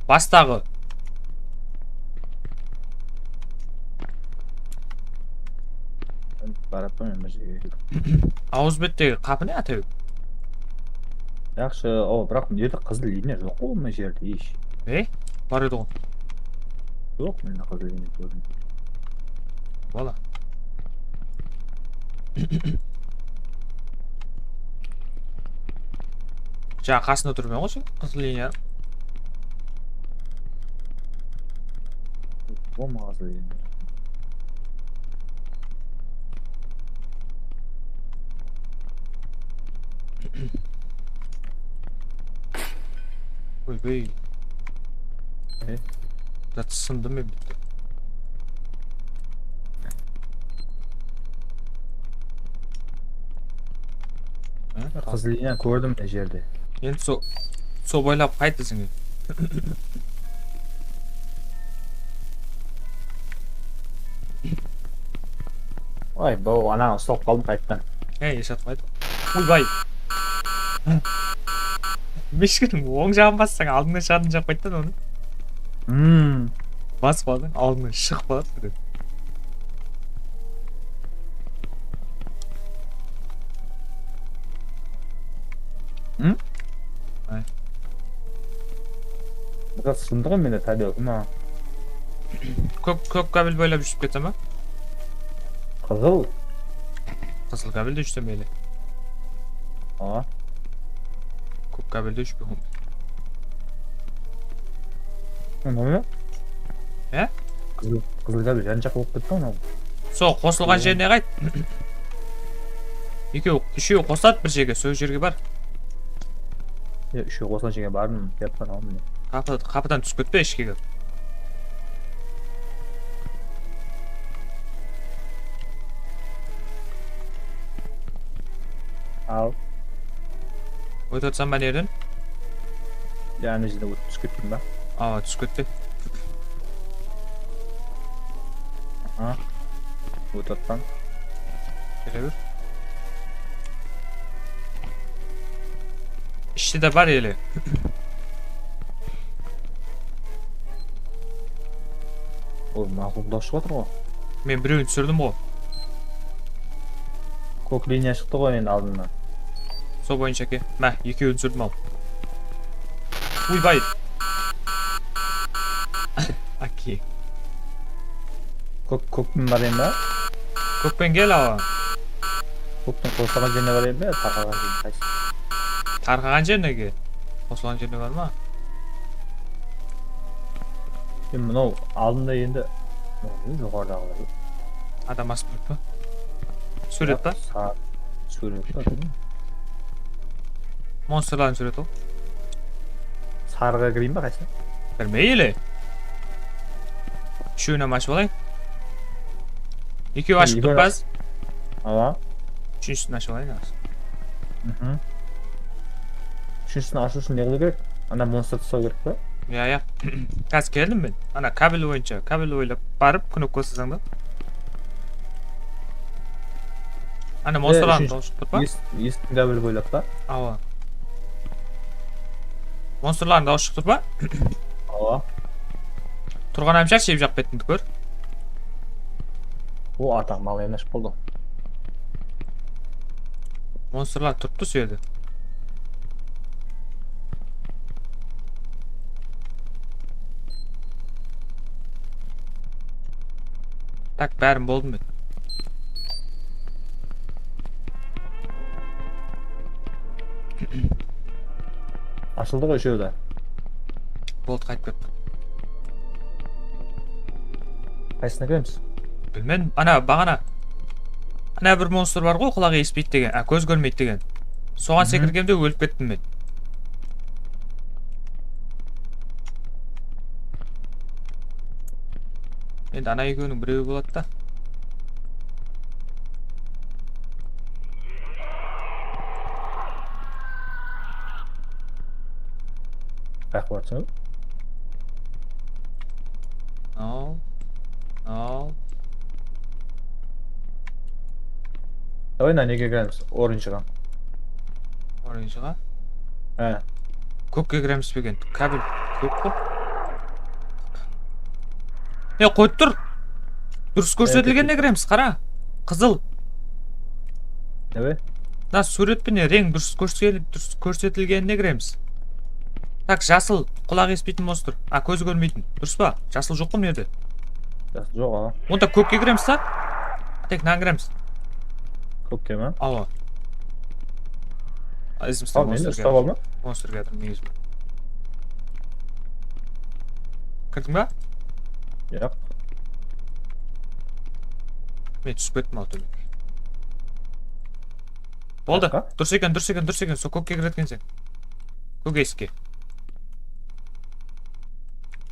Bastaǵı. Barıp turman mına jerge. Awız bettegi qapı ne, átew? Yaqshı, o, biraq mına jerde qızıl liniya joq ǵoy, mına jerde hesh. Ey, bar edi ǵoy. Joq, mende qızıl liniya kórdim. Wala. Jańa qasında turman ǵoy sen, qızıl liniya. Bolma qızıl liniya. Oybay. E? Zat sındı men bitti. Qızıl liniya kórdim mına jerde. Endi so, so boylap qayt izine. Oy, baw, anaǵan uslap qaldım qayttan. Ey, esat qayt. Oybay. Mishkiń oń jaǵın bassań, aldıńnan shıǵatın jap qayttan onı. Hmm. Basıp aldıń, aldıńnan shıǵıp baradı. Hı? Ay. Biraz sındı ǵoy mende tabelka ma. Kók, kók kabel boylap júrip ketsem ba? Qızıl. Qızıl kabelde júrsem ele. Awa. Kók kabelde júrpeymen. Anau ne? He? Qızıl, qızıl kabel janjaq bolıp ketti anaw. Sol qosılǵan jerine qayt. Ekew, úshew qosıladı bir jerge, sol jerge bar. Ya, úshew qosılǵan jerge bardım, kiyatpan aldım. Qapı, qapıdan túsip ketpe ishke kirip. Al. Ótip atırsań ba nerden? Ya, ana jerden ótip túsip kettim ba? Awa, túsip ketpe. Aha. Ótip atpan. Kele ber. Ishte de bar ele. Ol maqul dawıs shıǵıp atır ǵo. Men birewin túsirdim ǵo. Kók liniya shıqtı ǵo endi aldımnan. Sol boyınsha ke. Má, ekewin túsirdim al. Uybay. Okey. Kók, kókpen barayın ba? Kókpen kel, awa. Kóktiń qosılǵan jerine barayın ba, tarqalǵan jerine qaysı? Tarqalǵan jerine kel. Qosılǵan jerine barma? E, mınaw aldında endi, mınaw joqarıdaǵılar. Adam asıp turıp pa? Súwret pa? Sa-, súwret pa? Monstrlardıń súwreti ǵo. Sarıǵa kireyin ba, qaysı? Kirmey ele. Úshewin hám ashıp alayın. Ekewi ashıp turıp pa? Awa. Úshinshisin ashıp alayın házir. Mhm. Úshinshisin ashıw ushın ne qılıw kerek? Ana monstr taslaw kerek pa? Ya, ya. Házir keldim men. Ana kabel boyınsha, kabel boylap barıp knopka basasań da. Ana monstrlardıń dawısı shıǵıp tur pa? Esittiń kabel boylap pa? Awa. Monstrlardıń dawısı shıǵıp tur pa? Awa. Turǵan hám shar shep jaq betimdi kór. O, ataq mal ashıp boldı. Monstrlar turıptı sol jerde. Tak, bárin boldım men. Ashıldı ǵoy, úshewi de. Boldı, qaytıp kettim. Qaysısına kiremiz? Bilmedim. Ana, baǵana. Ana bir monstr bar ǵoy, qulaǵı esitpeydi degen. A, kóz kórmeydi degen. Soǵan sekirgemde ólip kettim men. Endi ana ekewiniń birewi boladı da. Qayaqqa barıpsań? Al. Al. Davay, mına nege kiremiz? Oranjǵa. Oranjǵa? He. Kókke kiremiz begen. Kabel kók ǵo. E, qoyıp tur. Durıs kórsetilgende kiremiz, qara. Qızıl. Ne be? Mına súwret penen reń durıs kórse-, durıs kórsetilgenine kiremiz. Tak, jasıl, qulaǵı esitpeytin monstr. A, kózi kórmeytin. Durıs pa? Jasıl joq ǵo mına jerde. Jasıl joq, a. Onda kókke kiremiz, a? Tek mınaǵan kiremiz. Kókke me? Awa. A, izimizden monstr kiyatır. Monstr kiyatır, men izimden. Kirdiń ba? Joq. Men túsip kettim al tómenge. Boldı. Durıs eken, durıs eken, durıs eken. Sol kókke kiredi ekenseń. Kók esikke.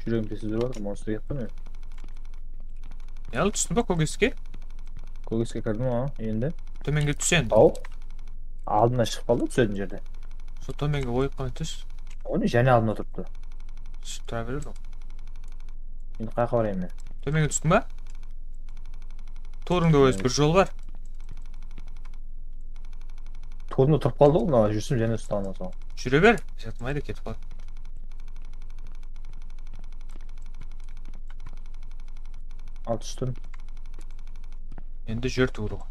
Júregim tez urıp atır, monstr kiyatır men. Ya, tústiń ba kók esikke? Kók esikke kirdim, a, endi. Tómenge tús endi. Aw. Aldına shıǵıp qaldı, túsetin jerde. Sol tómenge oyıp qalmay tús. Onı jáne aldında turıptı. Túsip tura beredi ol. Endi qayaqqa barayın men? Tómenge tústiń ba? Tuwrıńda ózip bir jol bar. Tuwrımda turıp qaldı ǵoy, mına júrsem jáne usta almasam. Júre ber, jatmaydı, ketip qaladı. Al, tústim. Endi júr tuwrıǵa.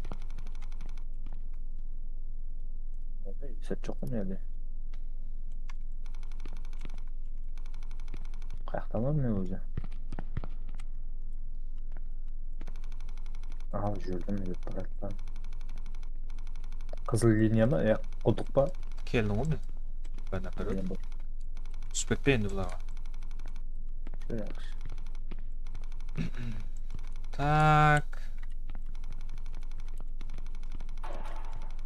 Esap joq pa mına jerde? Qayaqtaman men ózi? Al, júrdim, júrip baratpan. Qızıl liniya ma? Ya, qudıq pa? Keldiń ǵoy men. Bana bir. Endi. Túsip ketpe endi bularǵa. Jaqsı. Tak.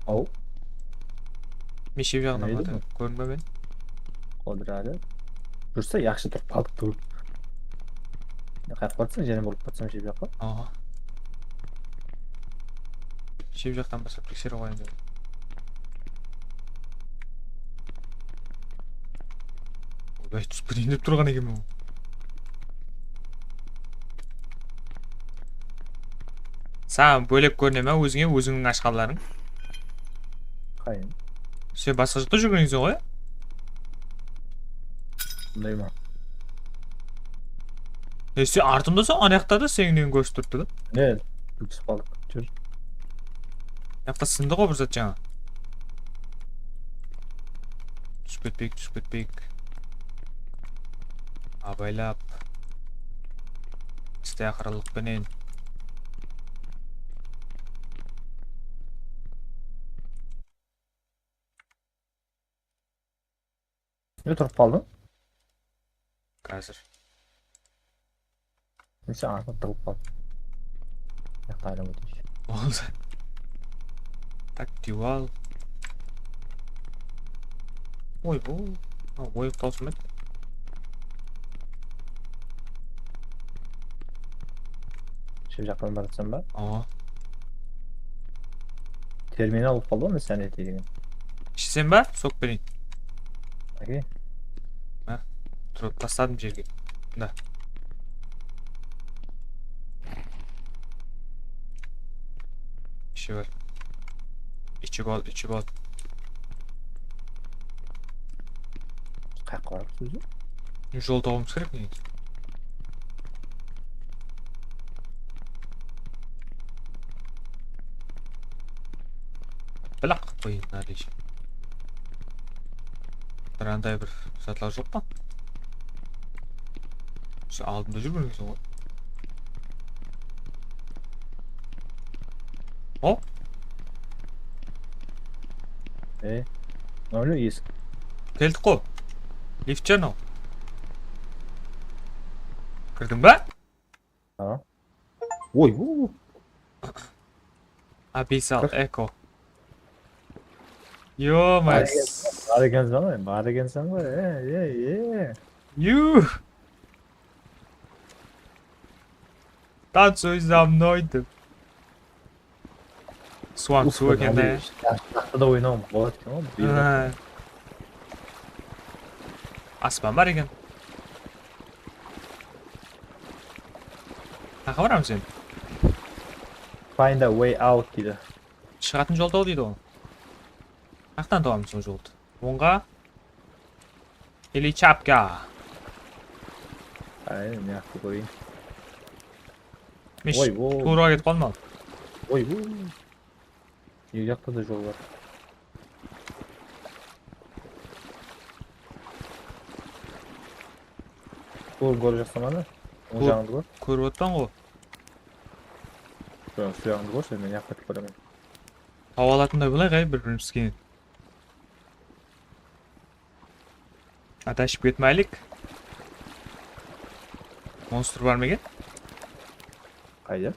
Aw. Men shep jaǵınan batıp kórdim be men? Qodır ali. Júrse, yaqshı turıp qaldıq, dur. Qayaqqa batsın, jáne burılıp batsam shep jaqqa. Aha. Shep jaqtan baslap tekserip alayın dedim. Oybay, túsip keteyin dep turǵan ekenmen ǵoy. Saǵan bólek kórine ma ózińe, ózińniń ashqanlarıń? Qayın? Sen basqa jaqta júrgen ekensiń ǵoy, ya? Bunday ma? E, sen artımda sol, ana jaqta da seniń kórip turıptı da. Ne? Túsip qaldıq. Júr. Mına jaqta sındı ǵoy bir zat jańa. Túsip ketpeyik, túsip ketpeyik. Abaylap. Isteaqırlıq penen. Ne turıp qaldıń? Házir. Neyse, artıq turıp qaldım. Mıyaqta aylanıp óteyin. Boldı. Tak, diywal. Oy, bu. Ha, oyıq tawsım edi. Shep jaqtan baratsam ba? Awa. Terminal bolıp qaldı ǵoy, men sán eteygen. Isheseń ba? Sok bereyin. Okey. Ha, turıp tasladım jerge. Mında. Iship al. Iship al, iship al. Qayaqqa barıp sózi? Jol tabıwımız kerek negizi. Bilaq qoyın, nárije. Bir anday bir zatlar joq pa? Sol aldımda júrgen ekensiń ǵoy. Hop. E, ne oluyor, esik? Keldik ǵo. Lift janı. Kirdiń ba? Ha. Oy, u. Abyssal Echo. Ё-моё. Bar ekensiń ǵoy, bar ekensiń ǵoy, e, e, e. Yu. Танцуй за мной dep. Suwam suw eken da. Jaqta da oynawım boladı eken ǵoy. Aspan bar eken. Qaqa baramız endi? Find a way out deydi. Shıǵatın jol taw deydi ǵoy. Qaqtan tawamız sol joldı? Ońǵa. Ili chapka. Ay, ne yaptı qoyayın. Men tuwraǵa ketip qaldım al. Oy, bu. Eki jaqta da jol bar. Kór, kórip jasaman da. Oń jaǵındı kór. Kórip otpan ǵo. Joq, usı jaǵındı kór sen, men jaqqa ketip baraman. Tawa alatınday bolayıq, ay, bir-birimizge. Adashıp ketmaylik. Monstr bar ma eken? Qayda?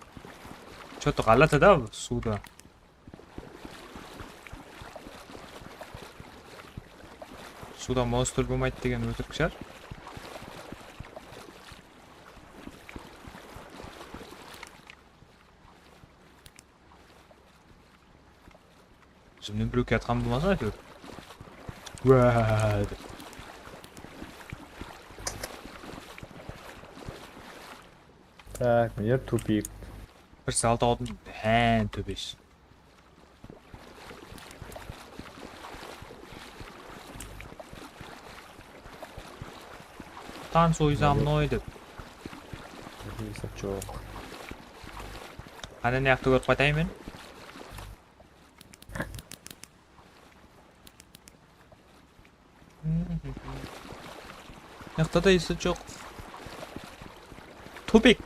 Что-то ǵalati da suwda. Suwda monstr bolmaydı degen ótirik shıǵar. Bizimnen birew kiyatqan bolmasın, áytewir. Wá, dep. Tak, mine tupik. Bir saltawdıń hán tóbesi. Танцуй за мной dep. Esap joq. Qáne, mına jaqtı kórip qaytayın men. Mına jaqta da esap joq. Tupik.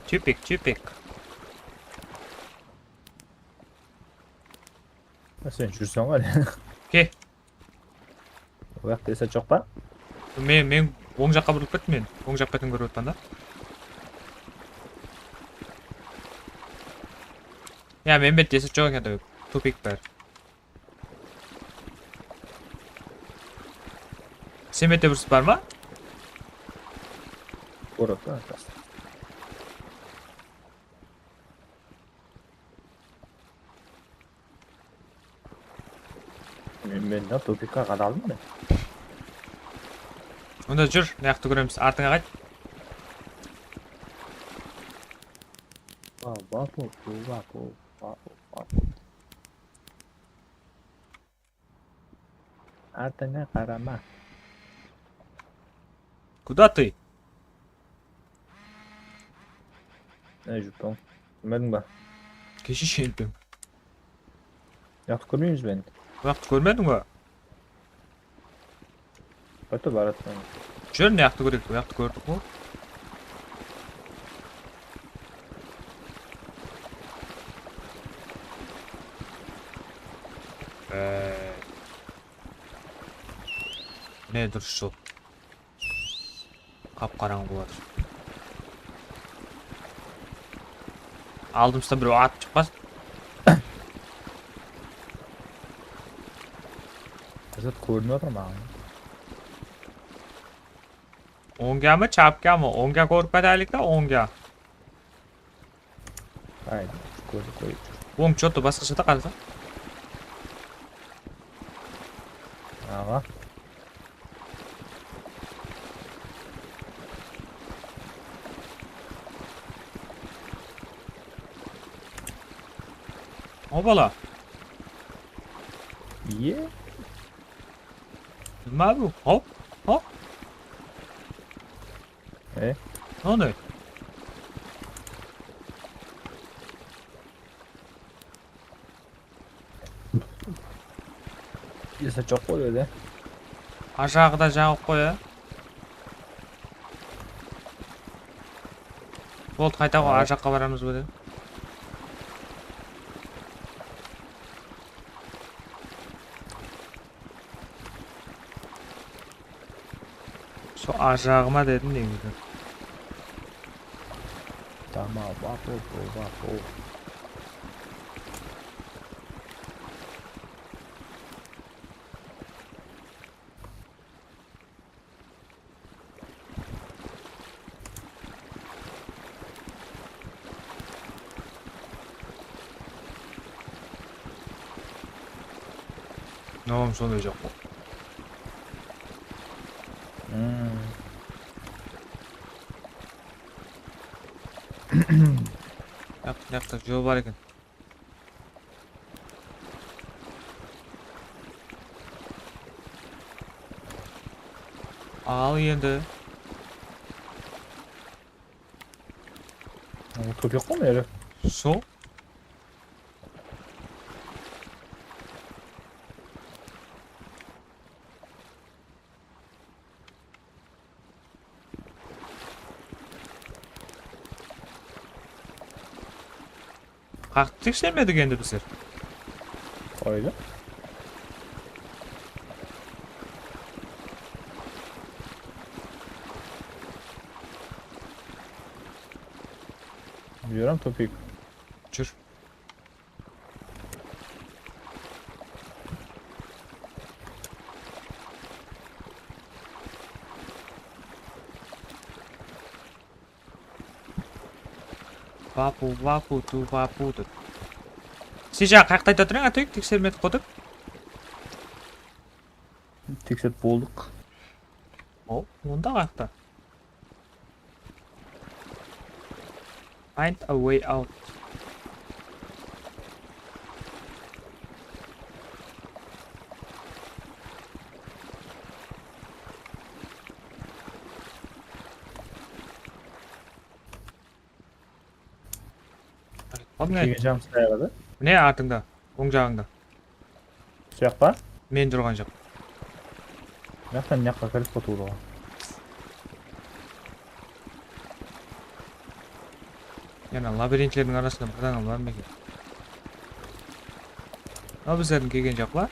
Tupik, tupik. Sen júrseń ǵoy. Ke. Oyaq desat joq pa? Men, men oń jaqqa burılıp kettim men. Oń jaq beten kórip atpan da. Ya, men bet desat joq eken, tupik bári. Sen bette burıs bar ma? Kórip atpan. Men, men de tupikke qadaldım men. Onda júr, mıyaqtı kóremiz. Artıńa qayt. Ba, ba, po, po, ba, po, ba, po, ba, po. Artıńa qarama. Куда ты? Ne júrteń? Kórmediń ba? Keshe shelpeń. Yaqtı kórmeymiz be endi? Buyaqtı kórmediń ba? Qayta baratpan. Júr, ne yaqtı kóreyik, buyaqtı kórdik ǵoy. Ee, ne durıs jol. Qap-qarańǵı bolıp atır. Aldımızda birew atıp shıqpasın. Zat kórinip atır maǵan. Ońga ma, chapka ma? Ońga kórip ketaylik ta, ońga. Aydı, kórip qoyıp. Oń chotı basqasha da, qarasa. Aǵa. O bala. Iye. Nima bu? Hop, hop. E? Onday. Esa joq qoy edi. Ajaǵı da jaǵıp qoy, a. Boldı, qayta ǵoy, Ay. Ajaǵqa baramız ba dep. Sol arjaǵıma dedim negizi. Tamam, baqıl, baqıl. Nawam sonday joq. Hmm. Yaq, yaqta jol bar eken. Al endi. Ol tópek ǵoy mına jeri. Sol. Qaqtı teksermedik endi bizler. Qoydı. Júrem tópek. Júr. Vapu, vapu, tu vapu dep. Sen jaǵı qayaqta aytıp atırıń, Atayık, teksermedik ǵo dep. Tekserip boldıq. O, onda qayaqta. Find a way out. Al, mine. Kelgen jaǵım sıraya da. Mine, artıńda, oń jaǵıńda. Sıyaq pa? Men turǵan jaq. Mıyaqtan mıyaqqa kirip qoyıp turdı ǵoy. Yana labirintlerdiń arasında bir dana bar ma eken? Mına bizlerdiń kelgen jaqlar.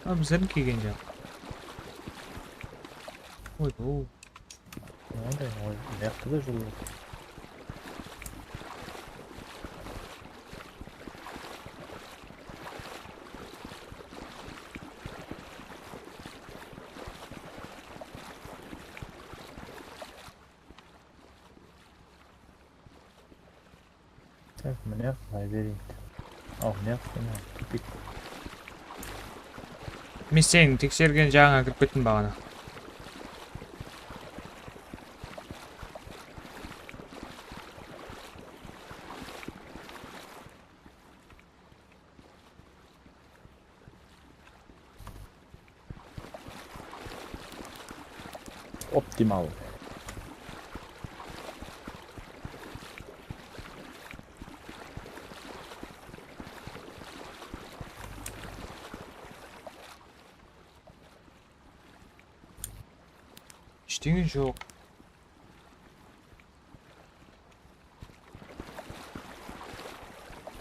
Mına bizlerdiń kelgen jaq. Oy, oy. Mınaday, oy, mıyaqta da jol bar. Tak, mine, labirint. Al, mine, mine, tupik. Men seniń teksergen jaǵıńa kirip kettim baǵana. Optimal. Eshteńe joq.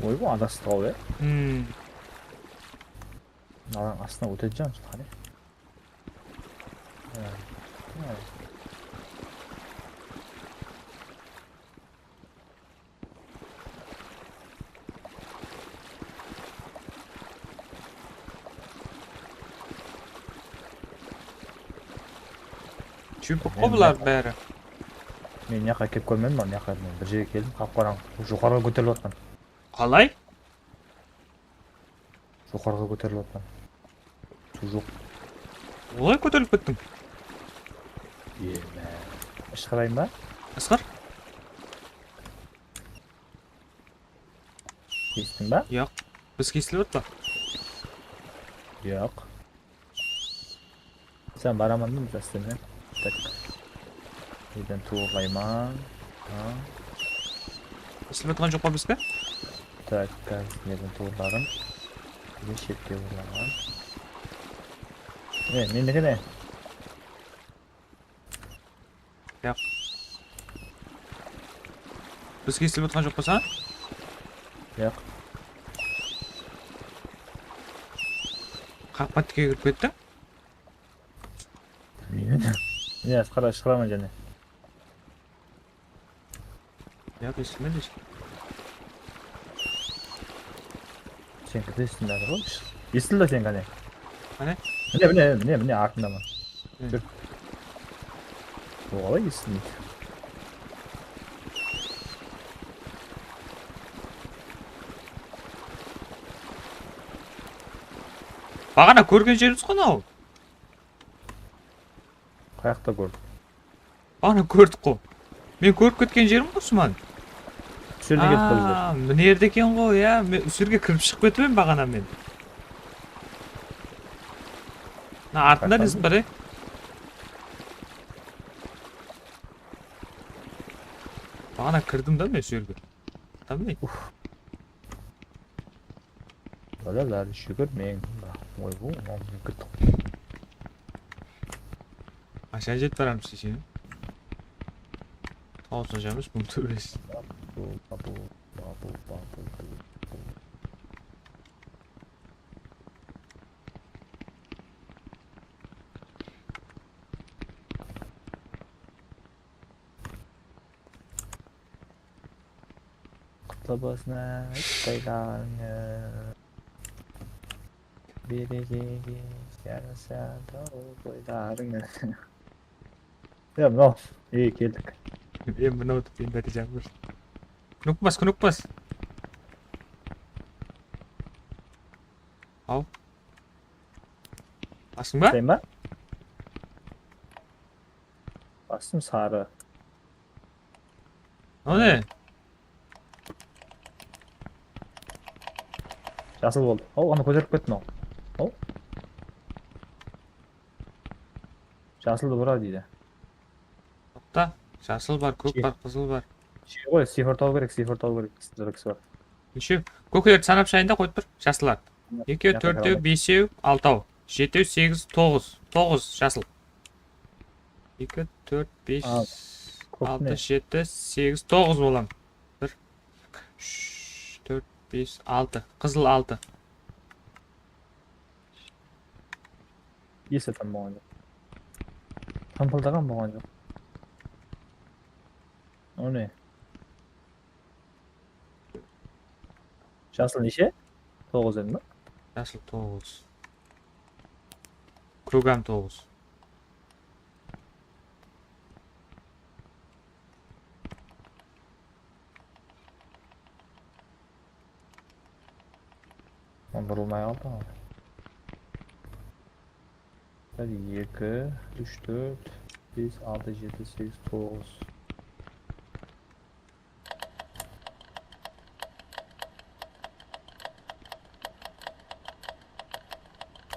Oy, bu adastıq-aw, ya? Hmm. Mınadan astına ótedi janım, qáne. Ha, ha. Júpik ǵo bular bári. Men mıyaqqa kelip kórmedim, men mıyaqqa men bir jerge keldim, qap-qarańǵı, joqarıǵa kóterilip atqan. Qalay? Joqarıǵa kóterilip atqan. Suw joq. Olay kóterilip kettiń. Iyeme. Ishqırayın ba? Isqır. Kestiń ba? Yoq. Biz kesilip atpa? Yoq. Sen baraman da, biz astına. Tak. Neden tuwırlayman? Ha. Kesilip atqan joq pa bizge? Tak, házir neden tuwırladım? Bir de shetke urlaman. E, meniki ne? Yoq. Biz kesilip atqan joq pa saǵan? Yoq. Qaqpa tike kirip kettiń. Bilmeymen. Mine, Asqar, ıshqıraman jáne. Yoq, esitilmedi hesh. Sen kiresiń bári ǵoy. Esitildi sen qáne. Qáne? Mine, mine, mine, mine, artındaman. Hı. Júr. Oǵalay esitilmeydi. Baǵana kórgen jerimiz ǵo anaw. Qayaqta kórdiń? Ana kórdik ǵo. Men kórip ketken jerim ǵo, Usman. Usı jerden kelip qaldı. Aa, mına jerde eken ǵo, ya. Men usı jerge kirip shıǵıp ketip edim baǵana men. Mına artında ne zat bar, e? Baǵana kirdim da men usı jerge. Tamam. Uf. Balalar, júgirmeń. Oy, bu, mınaw mumkin. Qashan jetip baramız, sheshe? Tawsın jamız, bunı tóbesi. Babu, babu, babu, babu, babu. Qutlı bolsın, toylarıńız. Berekege jarasadı toylarıńız. Ya, mınaw, ey, keldik. Em, mınaw, endi Átejan bir. Knop bas, knop bas. Al. Bastıń ba? Sen ba? Bastım, sarı. O ne? Jasıl boldı. Aw, ana kóterip ketti mınaw. Aw. Jasıldı bura deydi. Toqta, jasıl bar, kók bar, qızıl bar. Şey ǵoy, C four tabıw kerek, C four tabıw kerek, Xerox bar. Neshew? Kóklerdi sanap shayın da qoyıp tur, jasıllardı. Ekew, tórtew, besew, altaw. Jetew, segiz, toǵız. Toǵız, jasıl. Eki, tórt, bes, Al, kóp altı, ne? Jeti, segiz, toǵız bolam. Bir, úsh, tórt, bes, altı. Qızıl altı. Eseten bolǵan joq. Tampıldaǵan bolǵan joq. O ne? Jasıl neshe? Toǵız dedim ba? Jasıl toǵız. Krugam toǵız. Burılmay qaldı ǵoy. Bir, eki, úsh, tórt, bes, altı, jeti, segiz, toǵız.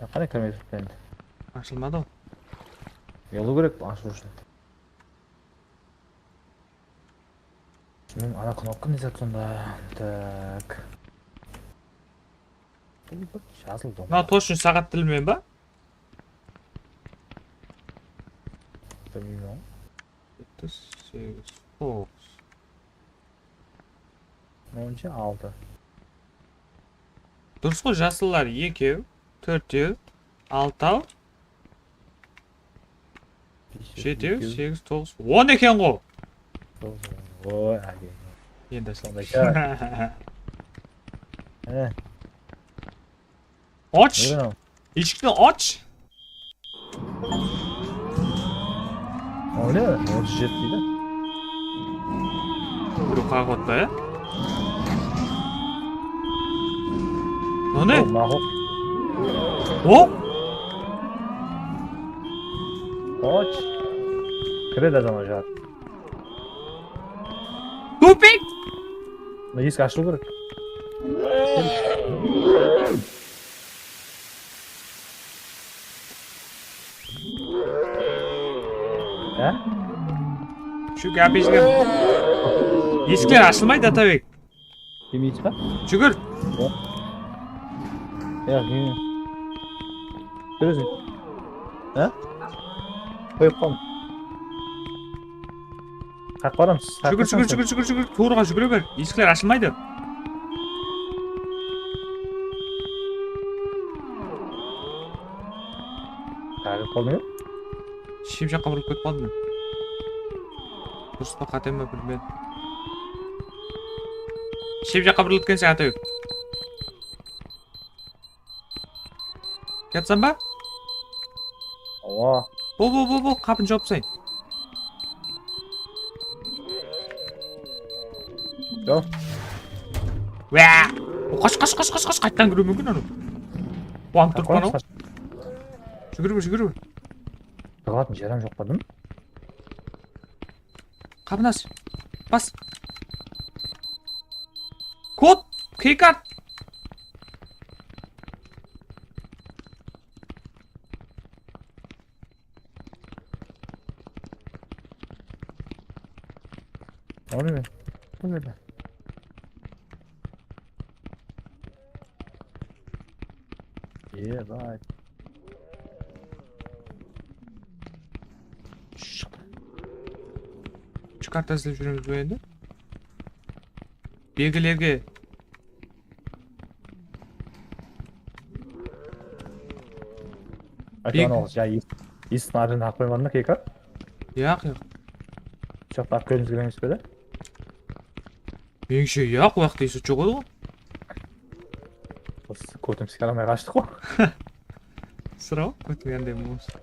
Ya, qalay kirmey turıptı endi? Ashılmadı ǵoy. Uyalıw kerek ashıw ushın. Shunıń ana knopka ne zat sonda? Tak. Bul bir jazıldı. Mına tochno saǵat bilmeymen ba? Bilmeymen. Jeti, segiz, toǵız. Onıncı altı. Durıs ǵoy, jasıllar ekew, tórtew, altaw, jetew, segiz, toǵız, on eken ǵo. Oy, áke. Endi sonday shar. Eh. Ash! Neden al? Eshikti ash! Öyle mi? Otuz jeti deydi. Birew qaǵıp attı, ya? O ne? O, maqul. O! Ash. Kiredi adam ajar. Tupik! Mına eski ashılıw kerek. Há? Shu gápesine. Esikler ashılmaydı, Atabek. Bilmeysiz ba? Júgir. Yoq, bilmeymen. Júr óziń. Há? Qoyıp qaldım. Qaqıp baramız. Júgir, júgir, júgir, júgir, júgir. Tuwrıǵa júgire ber. Esikler ashılmaydı. Qaqıp qaldım. Shep jaqqa burılıp ketip qaldım men. Durıs pa, qáte me, bilmedim. Shep jaqqa burılıp ketseń, Atabek. Kiyatsań ba? Awa. Bol, bol, bol, bol, qapın jawıp taslayın. Jawıp. Wá! O, qash, qash, qash, qash, qash, qayttan kiriwi múmkin anaw. Quwanıp turıppan-aw. Júgirip, júgirip. Jıǵılatın jerim joq pa dım? Qapını ash. Bas. Kod, keykart. O ne? Bu ne? Ye, bay. Ush karta izlep júremiz be endi? Belgilerge. Aka, bek- anaw, ya, es-, esik narın aq qoymadım da, keka? Yaq, yaq. Ushaqta aq kelimiz kiremiz be de? Menińshe, yaq, o jaqta esik joq edi ǵoy. Biz kótimizge qaramay qashtıq ǵoy. Sıraw, kótmegende bolsa.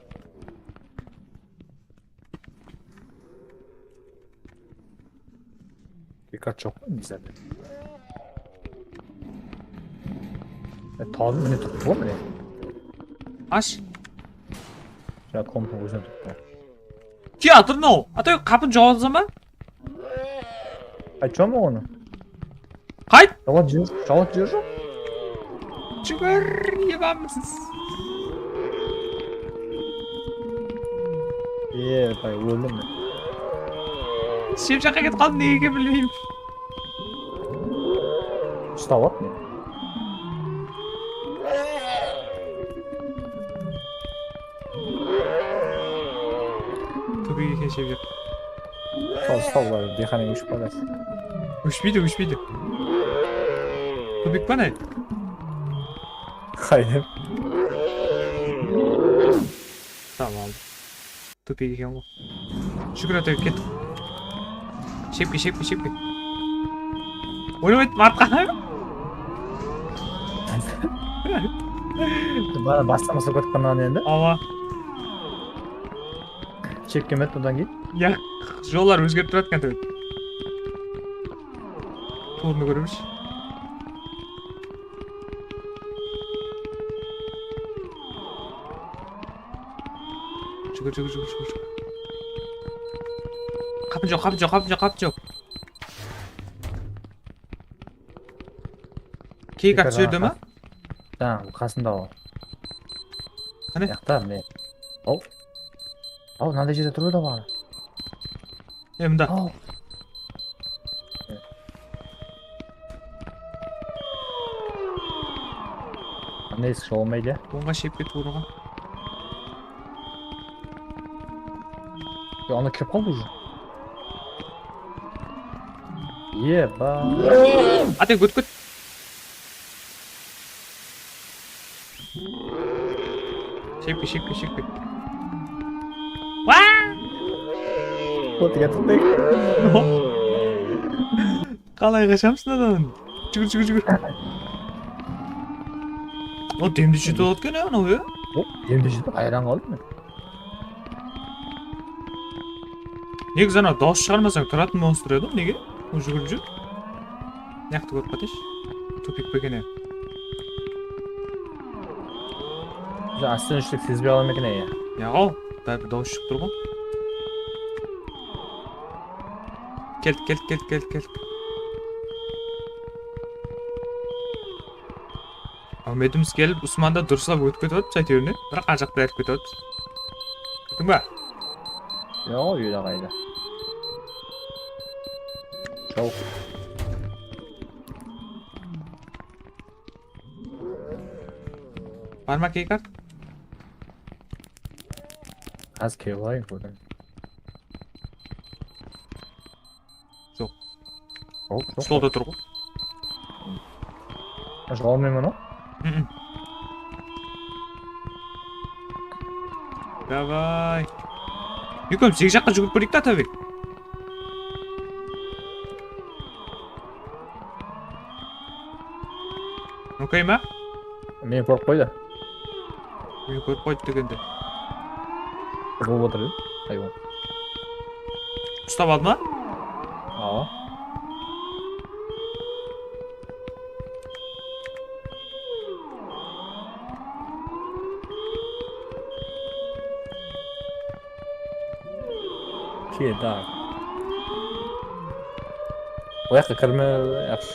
Keykat joq pa, ne zat? E, tawdım, mine turıptı ǵoy, mine. Ash. Ya, komnattıń ózine turıptı. Kiyatır mınaw. Atay, qapın jawıp alsam ba? Aytpam ba onı? Qayt! Jawat jer, jawat jer joq. Júgir, ebanmısız? Ee, bay, óldim men. Shep jaqqa ketip qaldım, nege ekenin bilmeymen. Ustap at meni. Shep jep. Sol, sol, diyxan óship barasız. Óshpeydi, óshpeydi. Tupik pa ne? Qay dep? Tamam. Tupik eken ǵoy. Shúkir, ata, kettik. Shepke, shepke, shepke. Oynap ettim, artqa. Bana baslamasa kótip qalǵan endi. Awa. Shepke met bunnan keyin. Ya, jollar ózgerip turadi eken. Tuwrını kóremiz. Júgir, júgir, júgir, júgir, júgir. Qapı joq, qapı joq, qapı joq, qapı joq. Keykart sol jerde ma? Jańa qasında ol. Qáne? Jaqta, mine. Al. Al, mınanday jerde tur edi baǵana. E, mında. Al. Mına esik jabılmaydı, ya. Ońǵa shep ketip urǵan. Ya, ana kirip qaldı уже. Eba. Ata, kút, kút. Shepke, shepke, shepke. Waa! Otıp kettik. Qalay qashamız mınadan? Júgir, júgir, júgir. O, demde júte aladı eken, anaw, ya? O, demde júte, hayran qaldım men. Negizi anaw dawıs shıǵarmasań turatın monstr edi, nege? O júgirip júr. Mıyaqtı kórip qatayshı. Tupik pe eken, ya? Bize astın úshlik sezbey ala ma eken, ya? Ya, ǵo, báribir dawıs shıǵıp tur ǵo. Keldik, keldik, keldik, keldik, keldik. Áwmetimiz kelip, Usmandı durıslap ótip ketip atırmız, áytewir ne? Biraq arjaqta erip ketip atırmız. Kirdiń ba? Yoq, uyda qayda. Jawıq. Bar ma keykart? Házir kelip alayın, kórdim. Joq. Joq, joq. Stolda tur ǵo. Jıǵa almayman ǵo. Davay. Ekew, seń jaqqa júgirip bereyik ta, Atabek. Okey ma? Meni kórip qoydı. Meni kórip qoydı degende. Jıǵıp otır edi, haywan. Ustap aldı ma? Awa. Kel, da. O jaqqa kirme, jaqsı.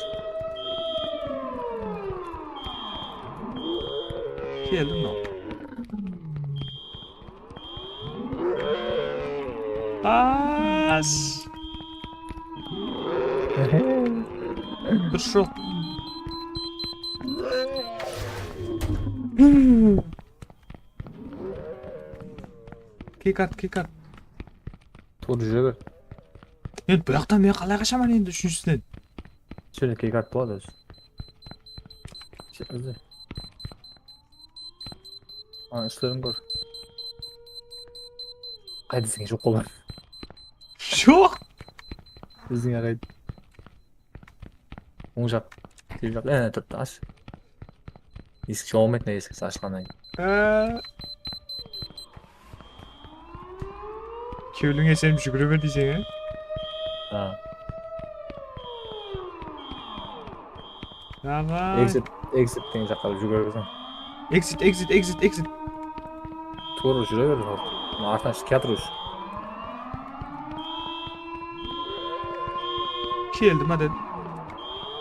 Keldi mınaw. Qas. Durıs joq. Keykart, keykart. Tuwrı júre ber. Endi bu jaqtan men qalay qashaman endi úshinshisinen? Sol jerde keykart boladı ózi. Izle. Ana, ústlerin kór. Qayda deseń joq qolar. Joq. Bizdiń aqaydı. Oń jaq. Tep jaq. Ene, turıptı, ash. Esik jabılmaydı, mına esik ashqannan keyin. Á. Kewlińe sen júgire ber deyseń, á? Ha. Davay. Exit, exit degen jaqqa júgire berseń. Exit, exit, exit, exit. Tuwrı júre ber. Mına artınan shıqıp kiyatır ózi. Keldi ma dedi.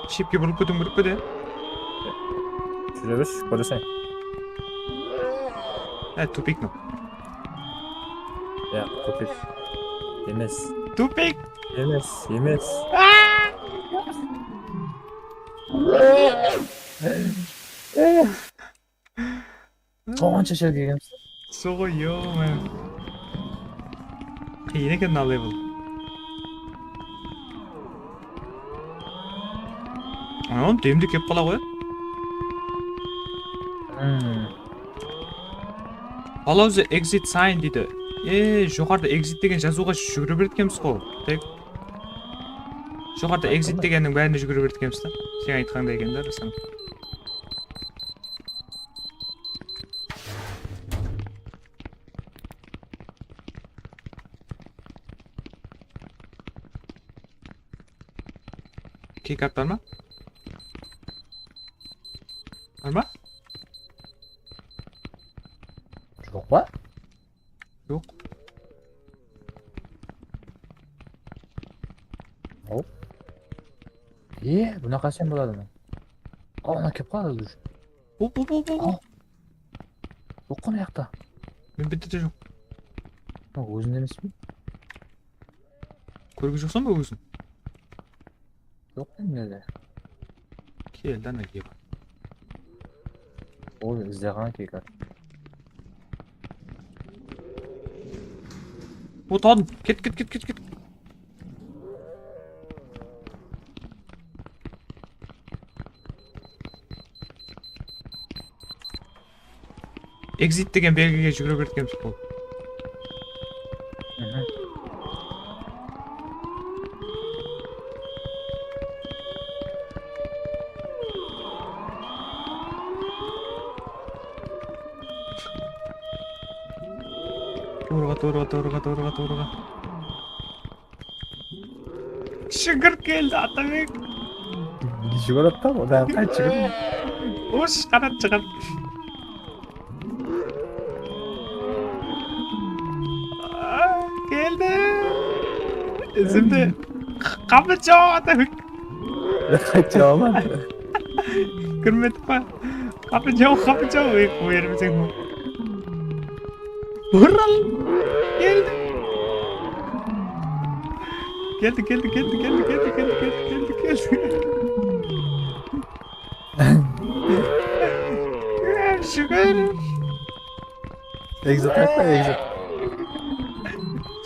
Shepke burılıp ketiwim kerek pe de? Júre bershi, kóreseń. E, tupik mı? Ya, tupik. Emes. Tupik! Emes, emes. Sonınsha jerge kelgenbiz. Soǵo, ё-моё. Qıyın eken mına level. Anam, demde kelip qala qoy. Hmm. Follow the exit sign deydi. E, joqarıda exit degen jazıwǵa júgire beredi ekenbiz ǵo. Tek joqarıda exit degenniń bárine júgire beredi ekenbiz da. Sen aytqanday eken da, Ruslan. Keykart bar ma? Bar ma? Joq pa? Joq. Hop. E, bunaqa sen boladı ma? Al, ana kelip qaladı. Hop, hop, hop, hop. Al. Joq ǵo mına jaqta. Men bitti de joq. Ha, ózinde emes pe? Kórgen joqsań ba óziń? Joq, mende. Keldi ana kep. Ol izlegen keykart. O, tadım. Ket, ket, ket, ket, ket. Exit degen belgige júgire beredi ekenbiz bul. Mhm. Tuwrıǵa, tuwrıǵa, tuwrıǵa, tuwrıǵa, tuwrıǵa. Shúkir keldi, Atabek. Júgirip atır, odan qayt júgir. Ush, qanat shıǵar. Aa, keldi. Izimde. Qa-, qapı joq, Atabek. Qayt joq, aman. Kirmedik pa? Qapı joq, qapı joq. Ey, qoyarım sen. Ural! Keldi! Keldi, keldi, keldi. Shúkir! Exit aytpa, exit.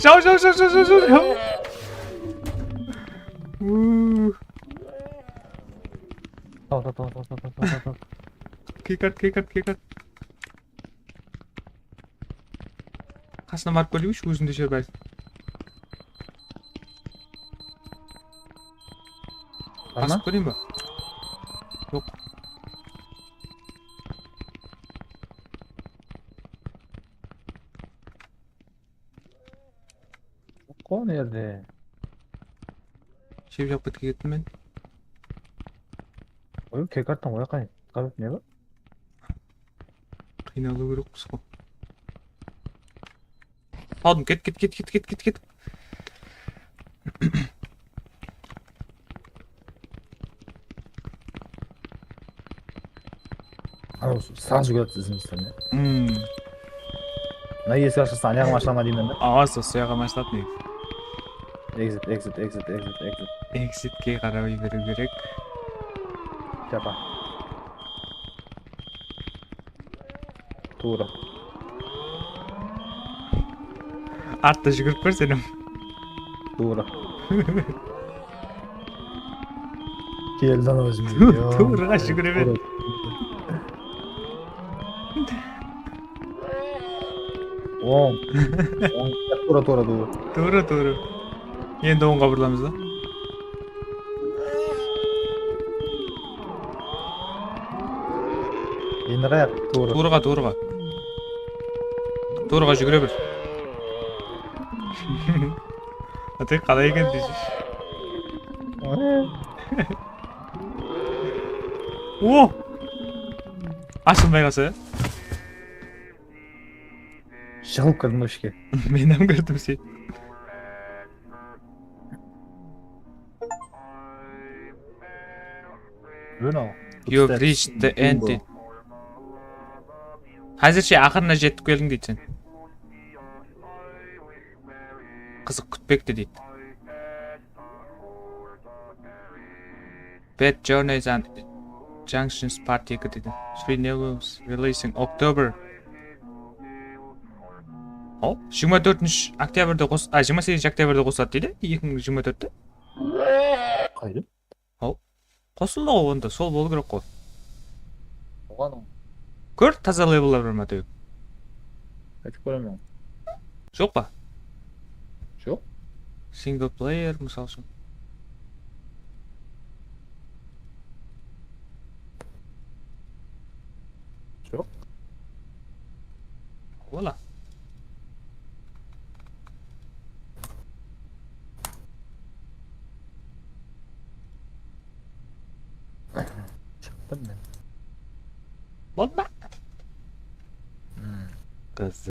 Jaw, jaw, jaw. Uuu. Taw, taw, taw. Keykart, keykart, keykart. Qasına barıp kóreyinshi, ózinde júr bálkim. Bar ma? Basıp kóreyin ba? Joq. Joq ǵo, mına jerde. Shep jaqqa kettim men. Oy, keykarttan qoya qayın. Qara, ne bar? Qıynalıw kerekpiz ǵo. Aldım, ket, ket, ket. Anaw sal júgirip atır izimizden, ya. Hmm. Mına eski ashılsa, ayaǵım ashıla ma deymen da. Awa, sol suyaǵım ashıladı ne? Exit, exit, exit, exit, exit. Exitke qarawı jiberiw kerek. Japa. Tuwrı. Artta júgirip kór senem. Tuwrı. Keldi ana ózime. Tuwrıǵa júgire ber. Oń. Oń. Tuwrı, tuwrı, tuwrı. Tuwrı, tuwrı. Endi ońǵa burılamız da. Endi qayaq? Tuwrı. Tuwrıǵa, tuwrıǵa. Tuwrıǵa júgire ber. Atek qalay eken deysiz? O! Ashılmay qalsa, ya? Jıǵılıp kirdim ishke. Men hám kirdim, sen. Bruno. You have reached the end. Házirshe aqırına jetip keldiń deydi sen. Qızıq kútpekte deydi. Bad Journeys and Junctions Part eki deydi. Three Levels releasing October. Haw, jigirma tórtinshi oktyabrde qos-, a, jigirma segizinshi oktyabrde qosadı deydi, eki mıń jigirma tórtte. Qayda? Haw, qosıldı ǵoy onda, sol bolıw kerek ǵoy. Oǵan Kór, taza levellar bar ma, Tewik? Aytıp kóremen. Joq pa? Joq. Single player, mısal ushın. Joq. Ola. Shıqtım men. Boldı ma? Hmm. Qız.